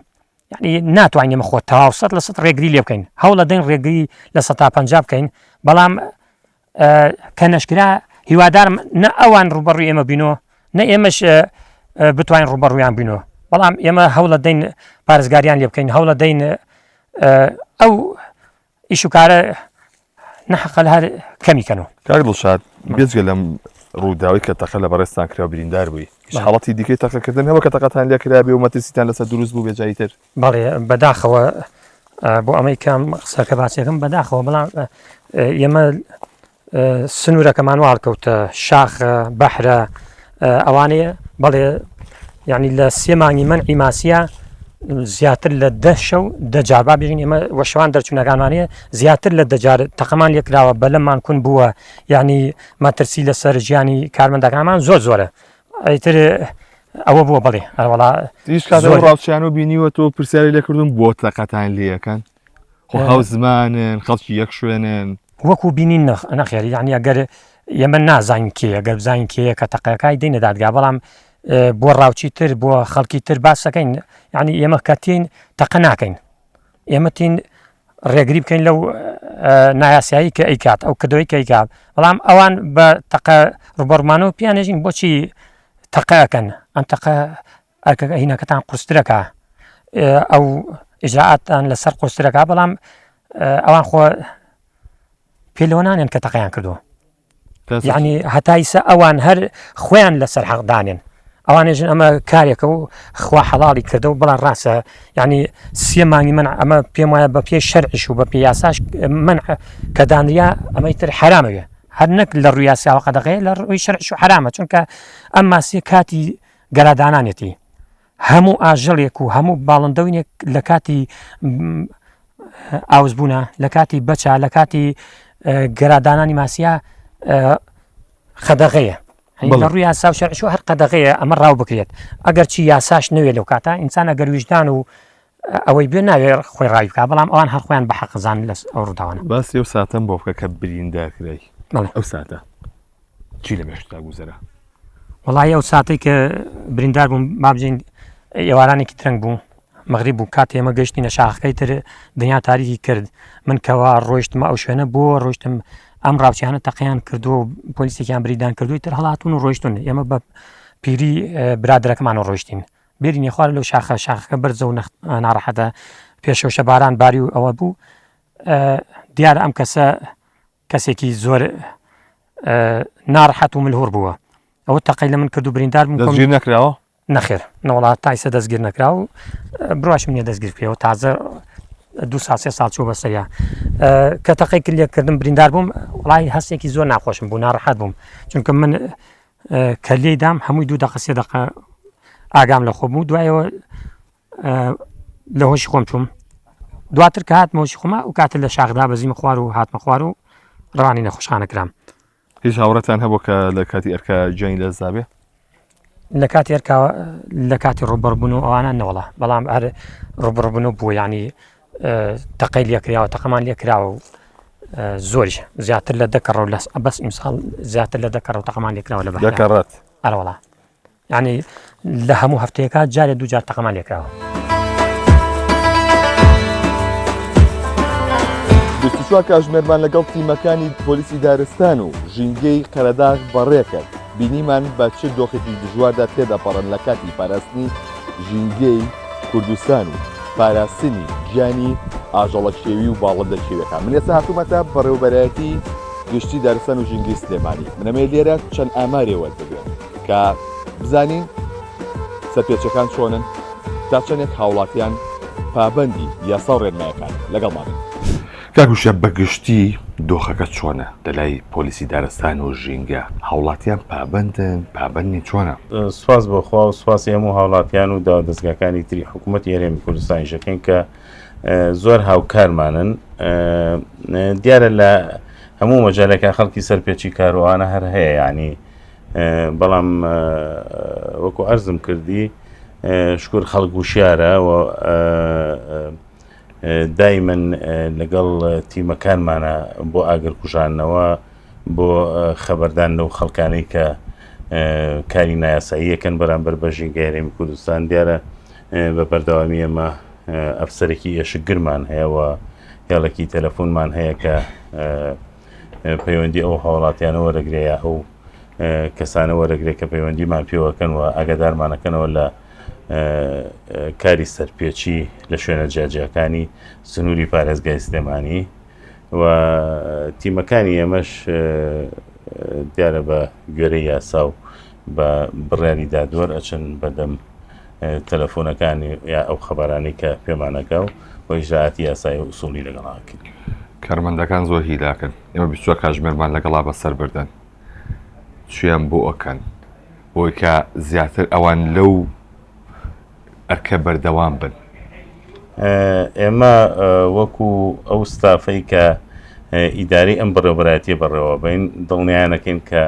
یعنی ناتوانین ئێمە خۆ تەواو 100% ڕێگری لێ بکەین هەوڵە دەین ڕێگری لە 150 بکەین بەڵام کە نەشکرا هیوادارم نە ئەوان ڕوبەڕوی ئێمە بینەوە نە ئێمەش بتوانین ڕوبەڕویان بینەوە. بەڵام ئێمە هەوڵە دەین پارێزگاریان لێ بکەین هەوڵە دەین ئەو ئیش و کارە نەحەقە لە هەر کەمی کەنەوە. کاک دڵشاد بێجگە لەم ڕووداوەی کە تەقە لە بەڕێزتان کرا و بریندار بووی، هیچ حاڵەتی دیکەی تەقەکردن هەبووە کە تەقەتان لێ کرابێ و مەترسیتان لەسەر دروست بووبێ جاری تر؟ بەڵێ بەداخەوە بۆ ئەمەی کەم قسەکە باسیەکەم بەداخەوە بەڵام ئێمە سنوورەکەمان وا هەڵکەوتە شاخ بەحرە ئەوانەیە بەڵێ یعنی لە سێ مانگی مەنعی ماسیە زیاتر لە دە شەو دە جار با بێژین ئێمە وەشوان دەرچوونەکانمانەیە زیاتر لە دەجار تەقەمان لێکراوە بەلەممان کون بووە یعنی مەترسی لەسەر ژیانی کارمەندەکانمان زۆر زۆرە ئیتر ئەوە بووە بەڵێ ئەوەڵا هیچ کات ئەو ڕاوچیان و بینیوە تۆ پرسیاری لێکردون بۆ تەقەتان لێەکەن خۆ هاو زمانن خەڵکی یەک شوێنن وەکو بینین نەخێر یعنی ئەگەر ئێمە نازانین کێیە گەر بزانین کێیە کە تەقەکای دەینە دادگا بەڵام بۆ ڕاوچی تر بۆ خەڵکی تر باسەکەین یعنی ئێمە کە تین تەقە ناکەین ئێمە تین ڕێگری بکەین لەو نایاسایی کە ئەیکات ئەو کردەوەی کە ئەیکات بەڵام ئەوان بە تەقە ڕوبەڕمانەوە پیانێژین بۆچی تەقەکەن ئەم تەقە ئەرکەکە هینەکەتان قورسترەکە ئەو ئیجرائاتتان لەسەر قورسترەکە بەڵام ئەوان خۆ پێ لەوە نانێن کە تەقیان کردووە یعنی هەتا ئیسە ئەوان هەر خۆیان لەسەر حەق دانێن ئەوانێژن ئەمە کارێکە و خوا حەڵاڵی کردە و بەڵام ڕاستە یعنی سێ مانگی من ئەمە پێم وایە بە پێی شەرعیش و بە پێی یاساش من کە دانریا ئەمەی تر حرامەوێ هەر نەک لە ڕووی یاساوە قەدەغەیە لە ڕووی شەرعیش و حرامە چونکە ئەم ماسیە کاتی گەرادانانێتی هەموو ئاژەڵێک و هەموو باڵندەوینێک لە کاتی ئاوسبوونە لە کاتی بەچە لە کاتی گەرادانانی ماسیە قەدەغەیە لە ڕووی یاسا و شەرعش و هەر قەدەغەیە ئەمە ڕاو بکرێت ئەگەر چی یاساش نەوێت لەو کاتە ئینسان ئەگەر ویژدان و ئەوەی بێ ناوێ خۆی ڕاوی بکە بەڵام ئەوان هەر خۆیان بە حەقزان لە ئەو ڕووداوانە باسی ئەو ساتەم بۆ بکە کە بریندار کرای ئەو ساتە چی لە مێشکتا گوزەرا؟ وەڵی ئەو ساتەی کە بریندار بووم با بژین ئێوارانێکی ترنگ بوو مەغریب بوو کاتێ ئێمە گەشتینە شاخەکەی تر دنیا تاریکی کرد من کەوا ڕۆیشتمە ئەو شوێنە بۆ ڕۆیشتم ئەم ڕاوچیانە تەقیان کردو و پۆلیسێکیان بریدان کردووی تر هەڵاتون و ڕۆیشتون ئێمە بە پیری برادەرەکەمانەوە ڕۆیشتین بێرینە خوار لەو شاخە شاخەکە بەرزە و ناڕەحەتە پێشەوشە باران باری و ئەوە بوو دیارە ئەم کەسە کەسێکی زۆر ناڕەحەت و ملهوڕ بووە ئەوە تەقەی لە من کرد و بریندار بووم دەستگیر نەکراوە؟ نەخێر نەوەڵا تا ئیسە دەستگیر نەکرا و بڕواشم نییە دەستگیر بکرێەوە تازە دو ساڵ سێ ساڵ چوو بەسەریا کە تەقەی کرد لێکردم بریندار بووم وڵی هەستێکی زۆر ناخۆشم بوو ناڕەحەت بووم چونکە من کە لێی دام هەمووی دوو دەقە سێ دەقە ئاگام لە خۆ بوو دوایەوە لە هۆشی خۆم چووم دواتر کە هاتمە هۆشی خۆما و کاتە لە شاخدا بەزیمە خوار و هاتمە خوار و ڕوانی نەخۆشخانە کرام. هیچ هاوڕێتان هەبوو کە لە کاتی ئەرکە گیانی لەدەست دابێ؟ لە کاتی ئەرکە لە کاتی ڕووبەڕبوون و ئەوانە نەوەڵا بەڵام هەر ڕووبەڕبوون و بوو یعنی تەقەی لێکراوە تەقەمان لێکراوە و زۆریش زیاتر لە دەکەڕەوە لە بەس ئیمساڵ زیاتر لە دەکەڕەوە تەقەمان لێکراوە لە دەکەڕەت ئەرەوەڵا یانی لە هەموو هەفتەیەکا جارێ دوو جار تەقەمان لێکراوە. 24 کاژمێرمان لەگەڵ تیمەکانی پۆلیسی دارستان و ژینگەی قەرەداغ بەڕێکرد، بینیمان بە چ دۆخێکی دژواردا تێدەپەڕن لە کاتی پاراستنی ژینگەی کوردستان و پاراستنی گیانی ئاژەڵە کێوی و باڵندە کێویەکان. من ئێستا هاتوومەتە بەڕێوەبەرایەتی گشتی دارستان و ژینگەی سلێمانی، من ئەمەوێت لێرە چەند ئامارێ وەربگرم. کە بزانین سەرپێچەکان چۆنن تا چەندێک هاوڵاتیان پابەندی یاسا و ڕێنمایەکان لەگەڵمان بن. کاک وشیار بە گشتی دۆخەکە چۆنە لەلای پۆلیسی دارستان و ژینگە هاوڵاتیان پابەندن پابەند نین چۆنە؟ سوپاس بۆ خوا و سوپاسی هەموو هاوڵاتیان و داودەزگاکانی تری حکوومەتی هەرێمی کوردستانیش ئەکەین کە زۆر هاوکارمانن دیارە لە هەموو مەجالێکا خەڵکی سەرپێچی کاروانە هەر هەیە یعنی بەڵام وەکو عەرزم کردی شکر خەڵک وشیارە و دایمەن لەگەڵ تیمەکانمانە بۆ ئاگر کوژانەوە بۆ خەبەردان لەو خەڵکانەی کە کاری نایاساییەکەن بەرامبەر بە ژینگە هەرێمی کوردستان دیارە بە بەردەوامی ئێمە ئەفسەرێکی ئێشکگرمان هەیە و هێڵێکی تەلەفۆنمان هەیە کە پەیوەندی ئەو هاوڵاتیانە وەرەگرێ یا ئەو کەسانە وەرەگرێ کە پەیوەندیمان پێوەکەن و ئاگادارمانەکەنەوە لە کاری سەرپێچی لە شوێنە جیاجیاکانی سنووری پارێزگای سلێمانی و تیمەکانی ئێمەش دیارە بە گوێرەی یاسا و بە بڕیاری دادوەر ئەچن بەدەم تەلەفۆنەکانی یا ئەو خەبەرانەی کە پێمانەکە و و ئیجرائاتی یاسایی و ئوسوڵی لەگەڵا ئەکەین. کارمەندەکان زۆر هیلاکن ئێمە 24 کاژمێرمان لەگەڵا بەسەر بردن چیان بۆ ئەکەن بۆی کە زیاتر ئەوان لەو ئەرکە بەردەوام بن؟ ئێمە وەکو ئەو ستافەی کە ئیدارەی ئەم بەڕێوەبەرایەتیە بەڕێوەبەین دڵنیایانەکەین کە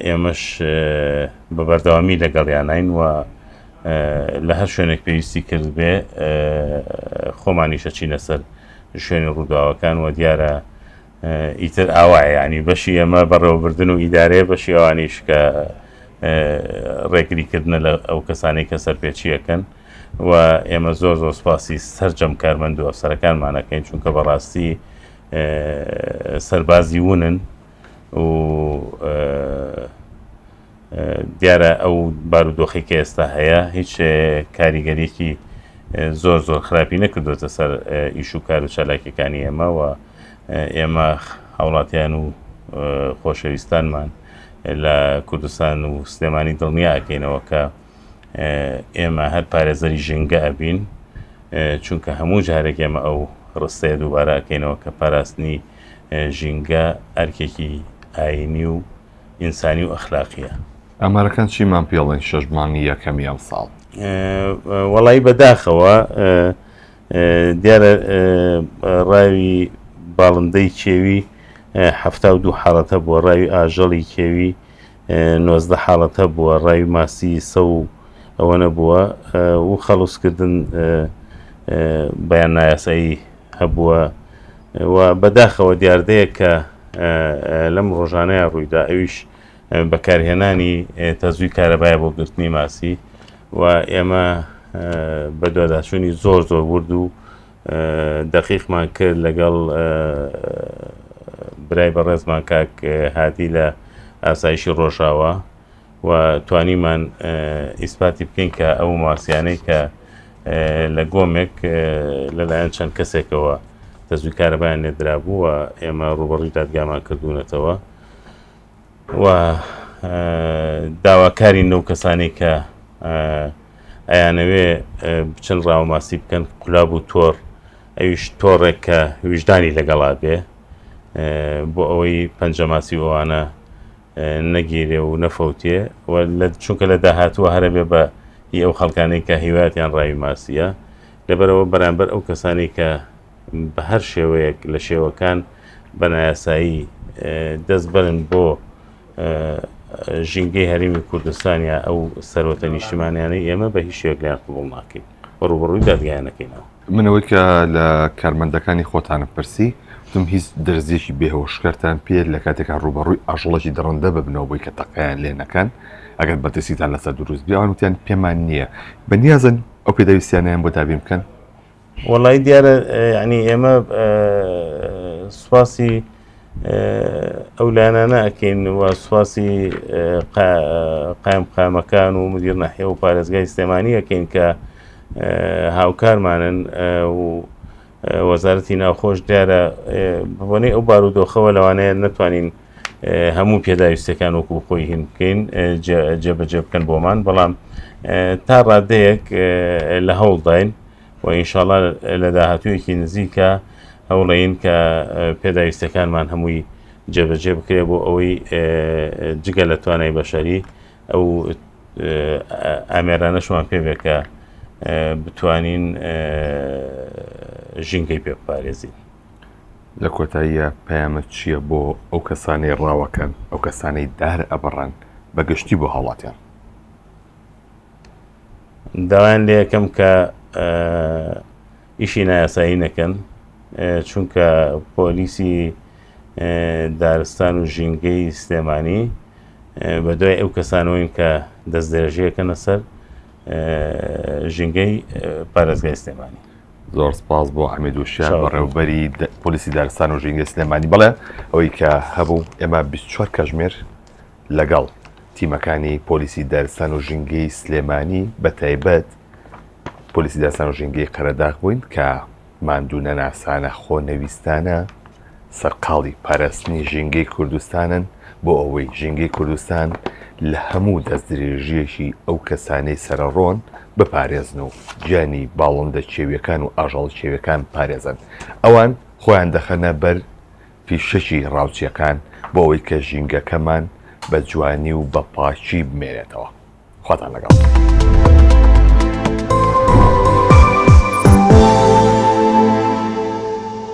ئێمەش بە بەردەوامی لەگەڵیانین و لە هەر شوێنێک پێویستی کرد بێ خۆمانیشە چینە سەر شوێنی ڕووداوەکان و دیارە ئیتر ئاوایە یانی بەشی ئێمە بەڕێوەبردن و ئیدارەیە بەشی ئەوانیش کە ڕێگری کردنە لە ئەو کەسانەی کە سەرپێچیەکەن و ئێمە زۆر زۆر سپاسی سەرجەم کارمەند و ئەفسەرەکانمانەکەین چونکە بەڕاستی سەربازی ونن و دیارە ئەو بارودۆخی کە ئێستا هەیە هیچ کاریگەریەکی زۆر زۆر خراپی نەکردوێتە سەر ئیش و کار و چالاکیەکانی ئێمە و ئێمە هاوڵاتیان و خۆشەویستانمان لە کوردستان و سلێمانی دڵنیا ئەکەینەوە کە ئێمە هەر پارێزەری ژینگە ئەبین چونکە هەموو جارێک ئێمە ئەو ڕستەیە دووبارە ئەکەینەوە کە پاراستنی ژینگە ئەرکێکی ئاینی و ئینسانی و ئەخلاقیە. ئامارەکان چیمان پێڵێن شەش مانگی یەکەمی ئەمساڵ؟ وەڵایی بەداخەوە دیارە ڕاوی باڵندەی کێوی 72 حاڵەت هەبووە، ڕاوی ئاژەڵی کێوی 19 حاڵەت هەبووە، ڕاوی ماسی سە و ئەوە نەبووە و خەڵوزکردن بەیان نایاسایی هەبووە و بەداخەوە دیاردەیە کە لەم ڕۆژانەیە ڕوویدا ئەویش بەکارهێنانی تەزووی کارەبایە بۆ گرتنی ماسی و ئێمە بەدواداچوونی زۆر زۆر ورد و دەقیقمان کرد لەگەڵ برای بەڕێزمان کاک هادی لە ئاسایشی ڕۆژاوا و توانیمان ئیسپاتی بکەین کە ئەو ماسیانەی کە لە گۆمێک لەلایەن چەند کەسێکەوە تەزووی کارەبایان لێدرابوو و ئێمە ڕوبەڕی دادگامان کردوونەتەوە و داواکارین لەو کەسانەی کە ئەیانەوێ بچن ڕاوماسی بکەن قولاب و تۆڕ ئەویش تۆڕێک کە ویژدانی لەگەڵا بێ بۆ ئەوەی پەنجەماسی ئەوانە نەگیرێ و نەفەوتێ و لە چونکە لە داهاتووە هەرە بێ بە هی ئەو خەڵکانەی کە هیوایەتیان ڕاوی ماسیە لەبەرەوە بەرامبەر ئەو کەسانی کە بە هەر شێوەیەک لە شێوەکان بە نایاسایی دەست بەرن بۆ ژینگەی هەرێمی کوردستان یا ئەو سەرۆتە نیشتیمانیانەی ئێمە بە هیچ شێوەیەک لێیان قبوڵ ناکەین و ڕووبەڕووی دادگایان نەکەینەوە. من ئەوەی کە لە کارمەندەکانی خۆتانم پرسی وتم هیچ دەرزیەکی بێهۆشکەرتان پێ لە کاتێکا ڕووبەڕووی ئاژەڵێکی دڕندە ببنەوە بۆی کە تەقەیان لێ نەکەن ئەگەر بەرترسیتان لەسەر دروست بێ ئەوان وتیان پێمان نییە بەنیازن ئەو پێداویستیانەیان بۆ دابین بکەن؟ وەڵی دیارە ینی ئێمە سوپاسی ئەو لایەنانە ئەکەین و سوپاسی قایم قامەکان و مدیر ناحیە و پارێزگای سلێمانی ئەکەین کە هاوکارمانن و وەزارەتی ناوخۆش دیارە بەبۆنەی ئەو بارودۆخەوە لەوانەیە نەتوانین هەموو پێداویستەکان وەکو خۆی هین بکەین جێبەجێ بکەن بۆمان بەڵام تا ڕادەیەک لە هەوڵداین و ئینشاڵا لە داهاتوویەکی نزیکە هەوڵین کە پێداویستەکانمان هەمووی جێبەجێ بکرێ بۆ ئەوەی جگە لە توانای بەشەری ئەو ئامێرانەشمان پێ بێ کە بتوانین ژینگەی پێ بپارێزین. لە کۆتاییا پەیامت چییە بۆ ئەو کەسانەی ڕاوەکەن، ئەو کەسانەی دار ئەبڕن، بە گشتی بۆ هاوڵاتیان؟ داوایان لێ ئەکەم کە ئیشی نایاسایی نەکەن، چونکە پۆلیسی دارستان و ژینگەی سلێمانی بە دوای ئەو کەسانەوەین کە دەستدرێژیەکەنە سەر ژینگەی پارێزگای سلێمانی. زۆر سپاس بۆ عەمید وشیار بەڕێوبەری پۆلیسی دارستان و ژینگەی سلێمانی. بەڵێ ئەوەی کە هەبوو ئێمە 24 کاژمێر لەگەڵ. تیمەکانی پۆلیسی دارستان و ژینگەی سلێمانی بە تایبەت پۆلیسی دارستان و ژینگەی قەرەداغ بووین کە ماندوو نەناسانە خۆنەویستانە سەرقاڵی پاراستنی ژینگەی کوردستانن بۆ ئەوەی ژینگەی کوردستان لە هەموو دەستدرێژییەکی ئەو کەسانەی سەرەڕۆن بپارێزن و گیانی باڵندە کێویەکان و ئاژەڵە کێویەکان بپارێزن. ئەوان خۆیان دەخەنە بەر فیشەکی ڕاوچیەکان بۆ ئەوەی کە ژینگەکەمان بە جوانی و بە پاکی بمێنێتەوە. خواتان لەگەڵ.